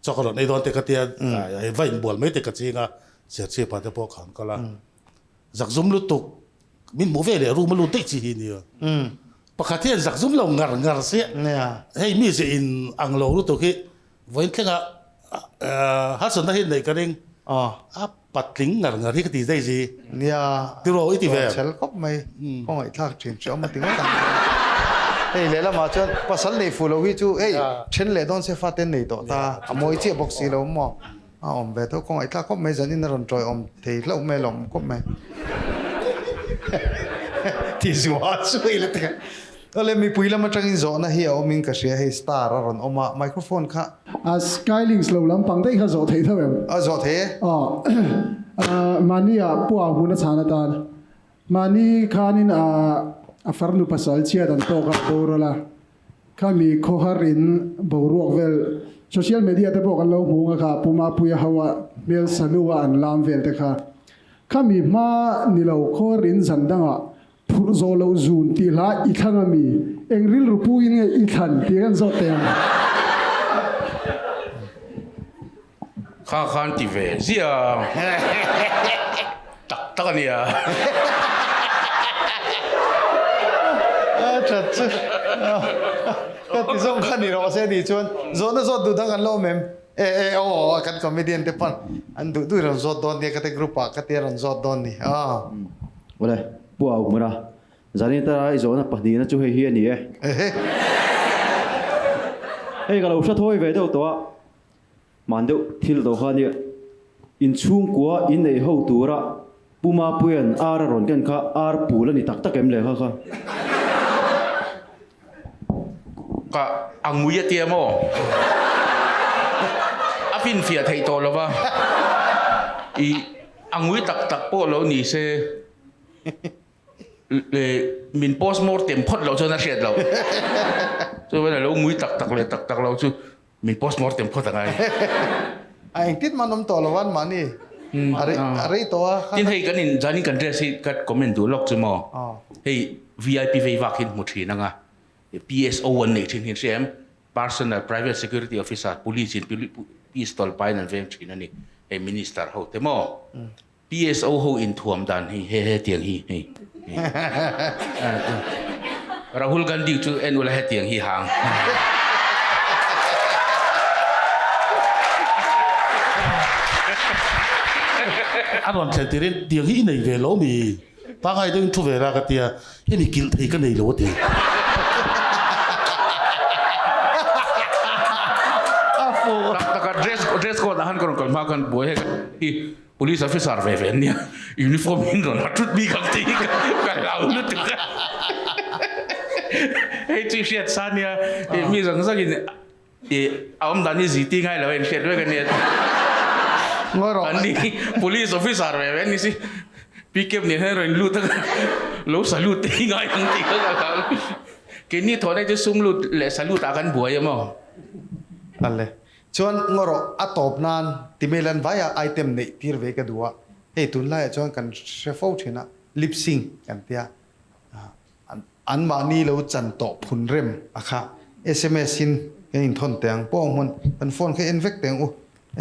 chaw ka rawn ei dawn te ka tia va inbual mai te ka ching a Serchhip ah te pawh khan kal a zak zum lutuk Min hmuh ve leh room a lut daih chi hi nia. Pakhat hian zak zum lo ngar ngar sia. Hei mi ze in ang lo lutuk hi vawiin thlenga harsatna hi neih ka ring. A patling ngar ngar hi ka ti daih zi. Nia. Tiraw i ti ve. Chhel khawp mai. Khawngaih thlak thin hre awm a ti ngawt ang. Hei lehlamah chuan pasal nei fuh lo hi chu hei then leh dawn se fate an nei tawh ta. A mawi chiah bawk si lo maw. A awm ve tho khawngaih thlak khawp mai zanin a rawn tawi awm thei hlauh mai lawm khawp mai. Ti zuah chuai la te. Awle mipui lam atangin zawhna hi a awmin ka hria hei star a rawn awm a microphone kha. A skylinks lo lampang daih kha zawh theih tho em? A zawh thei e. Aw mahni ah pu au hmun a chhan atan mahni khanin a a farnu pasal chhiat an tawk a boral a. Khami khawhar in boruak vel social media te pawh kan lo hmu nga kha Pu Mapuia ho a hmel sanu a an lam vel te kha. Khami hma ni lo khawhar in zan dangah phurh zawh loh zun tih hla i thlang a mi eng rilru pu in nge i thlan tih kan zawt teh ang. Kha khan ti ve ziah tak tak a nia. A that chu ka ti zawng kha ni rawh se ni chuan zawhna zawt duh dang an lo awm em? E e aw aw kan comedian te pawn an duh duh i rawn zawt dawn nia ka te group ah ka tia rawn zawt dawn ni aw. Awle Pu Auhmuna, Zanin tara i zawhna pahnihna chu hei hi a ni e. Ehe. Hei ka lo hre thawi ve deuh tawh a, hman deuh thil tawh kha nia. Inchhungkua in ei ho tura Pu Mapuia'n ar a rawn ken kha ar pul a ni tak tak em le kha kha? Ka a ngui a tia maw? A finfiah theih tawh lo va, i a ngui tak tak pawh lo ni se min post mortem phawt loh chuan a hriat loh. Chuan a lo ngui tak tak leh tak tak lo chu Min post mortem phawt angai. A engtin man awm tawh lo an mahni a rei a rei tawh a. Tin hei kan in zanin kan dress hi ka comment duh lawk chu maw. Hei VIP vei vak hi hmu thin anga PSO an neih thin hi hria em Personal Private Security Officer Police in pistol pain an veng thin a ni hei Minister ho te maw. PSO ho inthuam dan hi he hetiang hi hei Rahul Gandhi chu en ula hetiang hi hang. A rawn thlen tirin tiang hi i nei ve lo mi? Pangai deuhin thu ve la ka tia, hemi kilh thei ka nei lo a ti. Tak taka dress dress code ah khan ka rawn kal hma khan buai hek hi. Police officer ve ve an nia, uniform in rawn ha thut bik ang tih hi ka hlau lutuk a. Hei chu i hriat sa nia, mi zawng zawng in a awm dan hi ziti ngai lo a inhriat vek a nia. An ni police officer ve ve an ni si, PK nen hian rawn lut a, lo salute te hi ngai ang tih kha ka hlau. Keini thawhna hi chu sum lut leh salute ah kan buai a maw? Ale. Chuan ngawrawh a tawp nan Timelan vaia item neih tir ve ka duh a, hei tunlaiah chuan kan hre fo thin a, lip sync kan tia, an mahni lo chan tawh phun rem a kha sms in kan inthawn teh ang pawh hmun kan phone kha en vek teh ang u,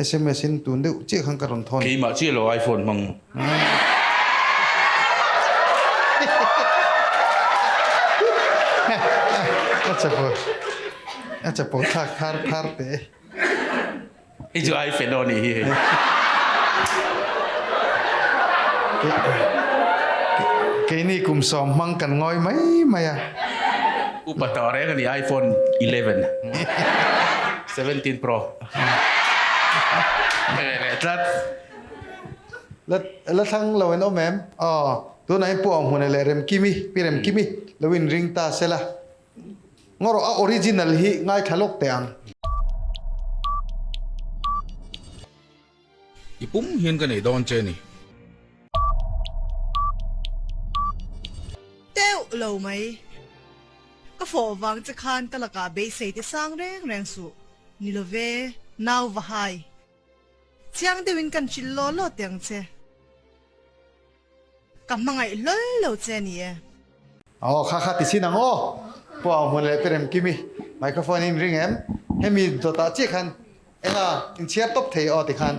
sms in tun deuh chiah khan ka rawn thawn. Keimah chiah lo iPhone hmang. A chapo. A chapo thlak thar thar teh e. Hei chu ai fel aw nih hi hei. Keini kum sawm hmang kan ngawi mai mai a. Upa tawh reng a ni iPhone 11 17 Pro. Leh tlat. La thlang lo in awm em? Aw, tunah hian Pu Auhmuna leh Remkimi, Pi Remkimi lo inring ta se la. Ngaw rawh, a original hi ngaithla lawk teh ang. I pum hian ka nei dawn che ni. Teuh lo mai. Ka fawh vang che khan ka lakah beisei te sang reng reng suh. Ni lo ve, nau va hai. Chiang deuhin kan hrilh law law teh ang che. Ka hmangaih hlawl lo che a ni e. Aw kha kha ti chin ang aw. Pu Au Hmun leh Pi Remkimi microphone in ring em? Hemi dawtah chiah khan enga inchhiar tawp thei aw ti khan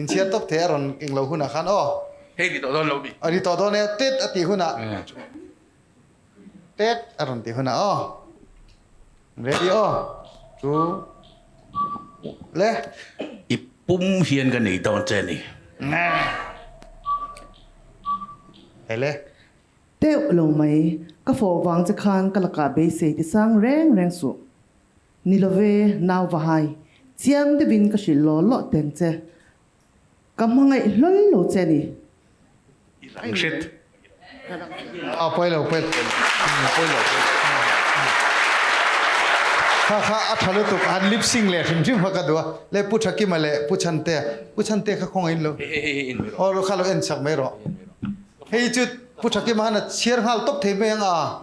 inchhiar tawp thei a rawn eng lo hunah khan aw. Hei ri tawh dawn lo mi. A ri tawh dawn e tet a tih hunah tet a rawn tih hunah aw. Ready aw chu le. I pum hian ka nei dawn che ni. Hei le. Teuh lo mai, ka fawh vang che khan ka lakah beisei ti sang reng reng suh. Ni lo ve, nau va hai, chiang deuhin ka hrilh law law teng che. Ka hmangaih hlawl lo che ni. I rang hret. A pawi lo pawi lo. Pawi lo. Kha kha a tha lutuk an lip sync leh hrim hrim kha ka duh a. Le Pu Thakima leh Pu Chhantea. Pu Chhantea kha khawngaih in lo. Aw kha lo en chak mai rawh. Hei chu Pu Thakima han a chhiar nghal tawp thei mai ang a.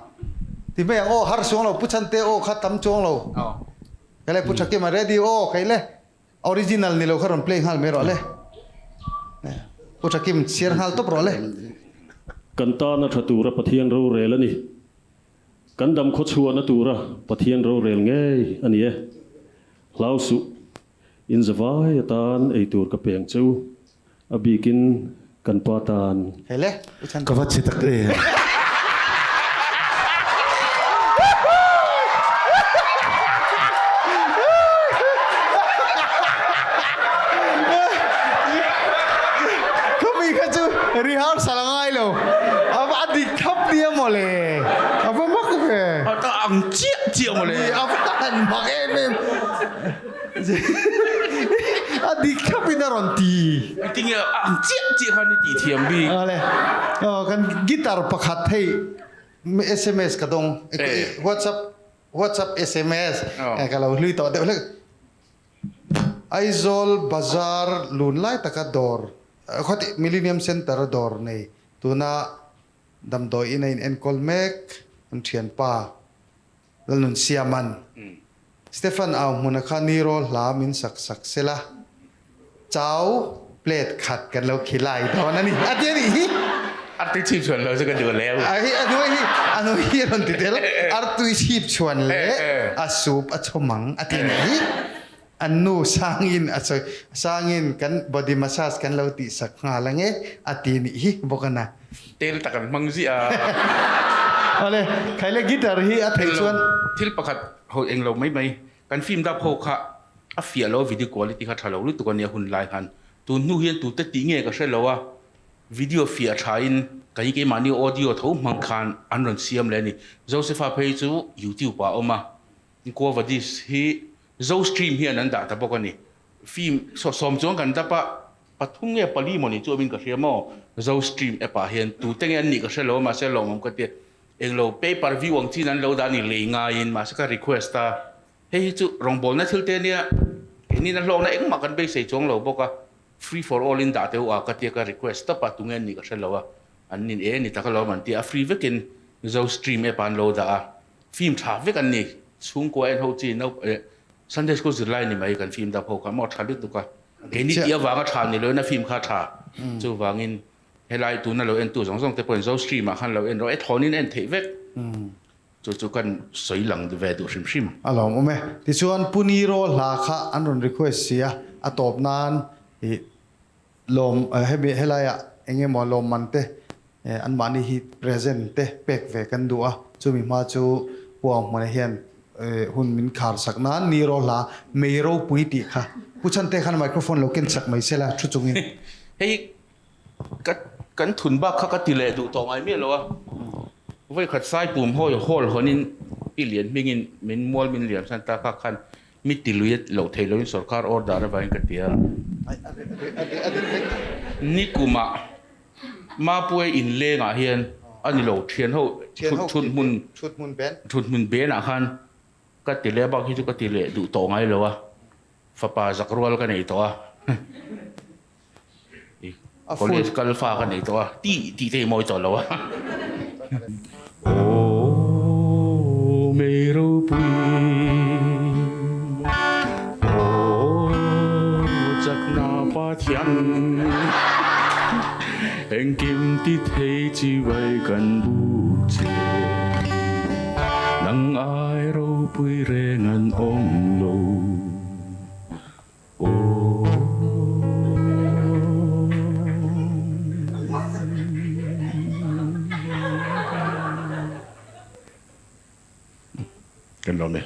Ti mai ang aw har chuang lo Pu Chhantea aw kha tam chuang lo. Kha le Pu Thakima ready aw khaih le. Original ni lo kha rawn play nghal mai rawh le. Pu Thakim chhiar nghal tawp rawh le. Kan tana tha tura Pathian rorel a ni. Kan dam khawchhuahna tura Pathian rorel ngei a ni e. Hlau suh, in zavai atan ei tur ka peng che u, a bikin kan pa tan. Hei le, Pu Chhan. Ka va chhe tak e. Khami kha chu rehearsal a ngai lo. A va dik thlap nia mawle. A va mak ve. A ta ang chiah chiah mawle. A va han mak em em. A dik thlap in a rawn ti. Engtinge a ang chiah chiah khan i tih thiam bik. Awle. Aw kan guitar pakhat hei sms ka dawng whatsapp whatsapp sms ka lo hlui tawh deuh hlek. Aizawl bazar lun lai taka dawr khawti Millennium Centre a dawr nei tuna damdawi in a in enkawl mek an thianpa Lalnun Siaman Stephan Auhmuna kha Niro hla min sak sak sela chau plate khat kan lo khilai dawn a ni a ti a nih hi. Artui chhip chhuan lo chu ka duh leh. A hi a nuai hi a nuai hi a rawn ti tel. Artui chhip chhuan leh a soup a chhawm ang a ti a nih hi. An nu sangin a sawi sangin kan body massage kan lo tih sak nghal ang e a ti nih hi bawk a na. Tel tak an hmang ziah a. Awle, khaile guitar hi a theih chuan. Thil pakhat ho eng lo mai mai kan film dap ho kha a fiah lo video quality kha tha lo lutuk a nia hun lai khan tun hnu hian tute tih nge ka hre lo a video fiah tha in ka hi keimahni audio tho hmang khan an rawn siam leh a ni. Josepha phei chu youtube ah a awm a, Quovadis hi Zostream hian an dah ta bawk a ni. Film sawm chuang kan dap a, pathum nge pali maw ni chu awmin ka hria maw? Zostream app ah hian tute nge an nih ka hre lo a, mahse lawmawm ka ti a. Englo pay per view ang chin an lo dah a ni lei ngaiin, mahse ka request a, hei hi chu rawngbawlna thil te ania, keini na hlawkna engmah kan beisei chuang lo bawk a, free for all in dah teuh a ka tia ka request tawp a, tunge an nih ka hre lo a, an nin e ni tak alawm an ti a, a free vekin Zostream app ah an lo dah a. Film tha vek an ni. Chhungkua en ho chi no eh Sunday school zirlai ni mai kan film dap ho kha maw tha lutuk a. Keini tih avanga tha ni loin a film kha tha. Chuvangin helai tuna lo entu zawng zawng te pawhin Zo stream ah khan lo en rawh e thawnin en theih vek. Chu chu kan sawi lang ve duh hrim hrim. A lawm awm e. Tichuan Pu Niro hla kha an rawn request si a, a tawp nan ih Lawm hemi helaiah eng emaw lawmman te anmahni hi present te pek ve kan duh a, chumi hma chu Pu Auhmuna hian hun min khar sak nan ni ro hla mei ropui tih kha Pu Chhante khan microphone lo ken sak mai sela thu chungin. Hei ka kan thun bak kha ka ti leh duh tawh ngai miah lo a, vawikhat Saipum hawi hall hawnin Pi Lian hmingin min mual min liam san ta kha khan Mi ti lui loh theih loin sorkar order avangin ka ti a. Nikumah Mapuia inlengah hian a ni lo, thian ho thut hmun thut hmun benah khan ka ti leh a, bak hi chu ka ti leh duh tawh ngai lo a, fapa zak rual ka nei tawh a, college kal fa ka nei tawh a, tih tih te hi mawi tawh lo a. Aw mei ropui, aw chakna Pathian, engkim ti thei chibai kan buk che, nang ai ropui reng an awm lo. Kan lawm e.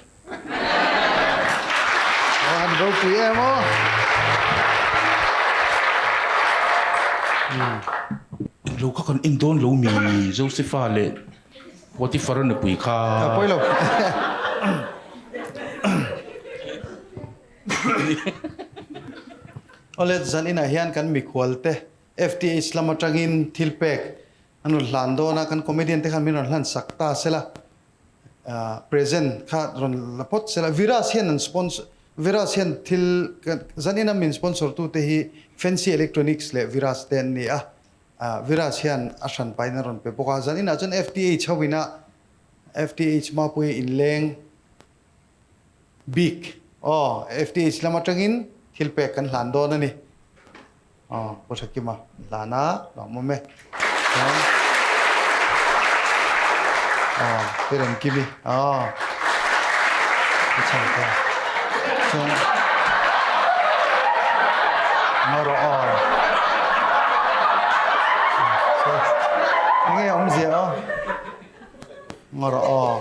An ropui em aw. Englo kha kan en dawn lo mi Josepha leh Potiphar-a nupui kha. A pawi lo. Awle zan inah hian kan mikhual te FTH lam atangin thil pek an rawn hlan dawn a, kan comedian te khan min rawn hlan sak ta sela, present kha rawn la phawt sela. Viraj hian an sponsor, Viraj hian thil zan ina min sponsor tu te hi Fancy Electronics leh Viraj te an ni a, Viraj hian a hran pahin a rawn pe bawk a. Zan inah chuan FTH ho ina FTH Mapuia inleng Bik, Aw, FTH lam atangin thil pek kan hlan dawn a ni. Aw, Pu Thakima hlan a, lawmawm e. Chuan, aw, Pi Remkimi, aw, Pu Chhangte. Chuan, ngaw rawh aw. Enge awmzia aw? Ngaw rawh aw.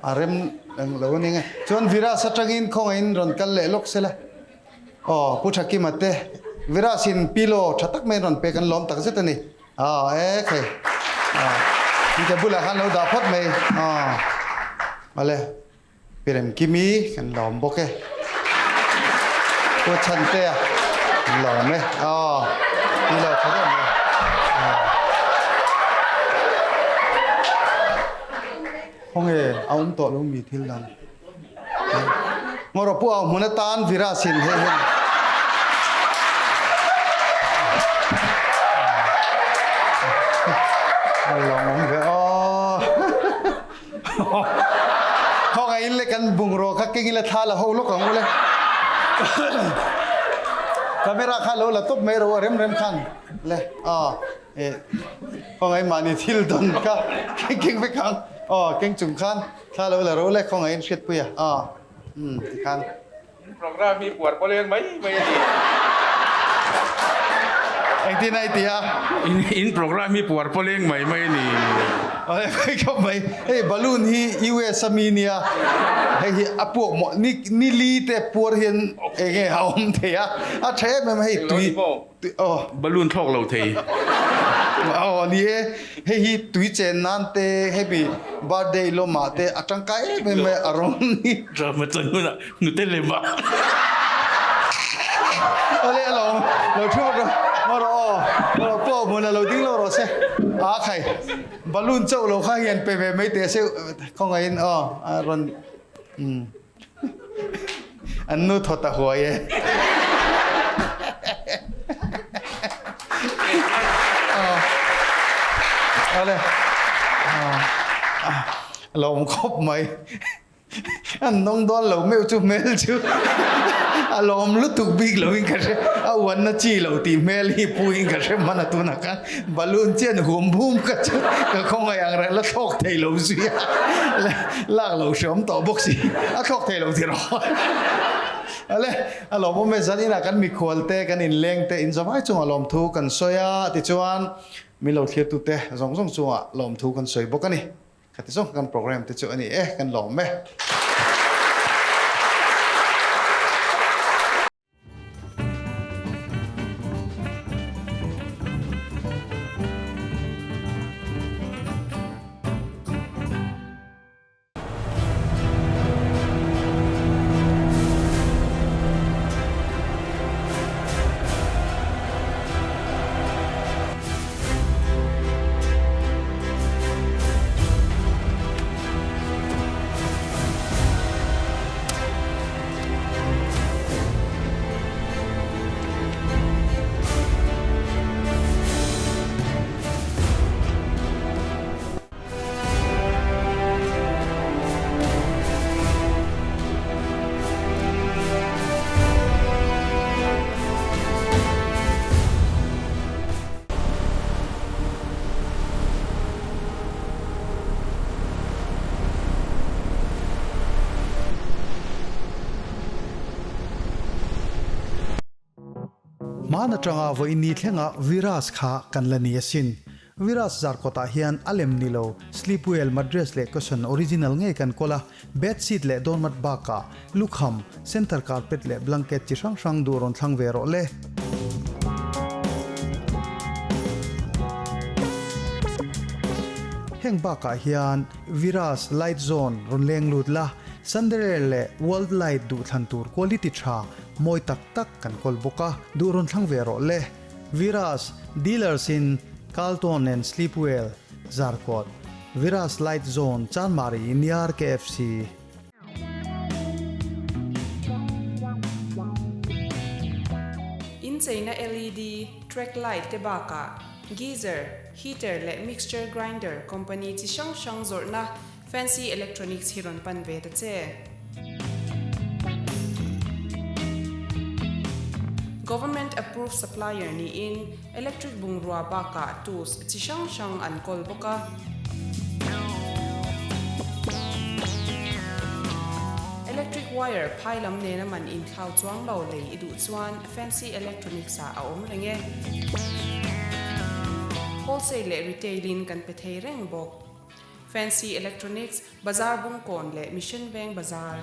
A rem eng lo a ni nge. Chuan Viraj atangin khawngaihin rawn kal leh lawk sela. Aw Pu Thakima te Viraj in pillow tha tak mai an rawn pek an lawm tak zet a ni. Aw e khai. Aw in ke bulah khan lo dah phawt mai. Aw awle Pi Remkimi kan lawm bawk e. Pu Chhantea lawm e. Aw ti lo tha deuh mai. Khawnge a awm tawh lo mi thil dang. Ngawrawh pu au hmun atan virus in hei hian a lawm awm ve aw. Khawngaih in le kan bungraw kha keng ila thla la ho lawk ang ule. Camera kha lo la tawp mai ro a rem rem khan le aw e khawngaih mahni thil dawn kha keng vek ang aw keng chung khan thla lo la ro le khawngaih in hriatpui a aw um tikhan. Program hi puar pawh leng mai mai a ni. Engtin a i ti a? In program hi puar pawh leng mai mai a ni. Awle mai khawp mai. Hei balloon hi US a mi nia hei hi a puak maw ni ni li te puar hian enge a awm thei a a tha em em a hei tui aw. Balloon thlawk lo thei. Aw ni e hei hi tui chen nan te hemi birthday lawmah te a tangkai em em mai a rawng hi. Drama chan hunah hnute lem a. Awle a lo lo thu rawh rawh rawh aw rawh pawh hmun a lo ding lo rawh se a khai balloon chauh lo kha hian pe ve mai teh se khawngaihin aw a rawn umm. An nu thawt a huai e. Awle. Lo awm khawp mai. An nawng dawn lo meuh chu hmel chu a lawm lutuk bik lo in ka hre. A uanna chi lo tih hmel hi pu in ka hre hman a tunah khan. Balloon chian hum hum ka chu ka khawngaih ang reng la thlawk thei lo zui a, lak lo hreawm tawh bawk si, a thlawk thei lo ti rawh. Ale, a lawmawm e, zan inah kan mikhual te, kan inleng te inzawmai chungah lawmthu kan sawi a, tichuan min lo thlirtu te zawng zawng chungah lawmthu kan sawi bawk a ni. Khati zawng kan program te chu a ni e, kan lawm e. Hmaan atanga vawiin thlenga Virus kha kan la ni asin. Virus zarkawtah hian a lem ni lo, Sleepwell mattress leh cushion original ngei kan kawl a, bedsheet leh doormat bakah lukham, center carpet leh blanket chi hrang hrang duh rawn thlang ve rawh le. Heng bakah hian Virus Light Zone rawn leng lut la, Sunderer leh World Light duhthlan tur quality tha mawi tak tak kan kawl bawk a, duh rawn thlang ve rawh le. Virus Dealers in Carlton and Sleepwell, Zarkawt, Virus Light Zone, Chanmari, near KFC. Incheina LED, track light te bakah geyser, heater leh mixture grinder company chi hrang hrang zawrhna Fancy Electronics hi rawn pan ve ta che. Government approved supplier niin electric bungrua bakah tools chi hrang hrang an kawl bawk a. Electric wire phai lam nena man inthlau chuang lo lei i duh chuan Fancy Electronics ah a awm reng e. Wholesale leh retail in kan pe thei reng bawk. Fancy Electronics, Bazar Bungkawn leh Mission Veng Bazar.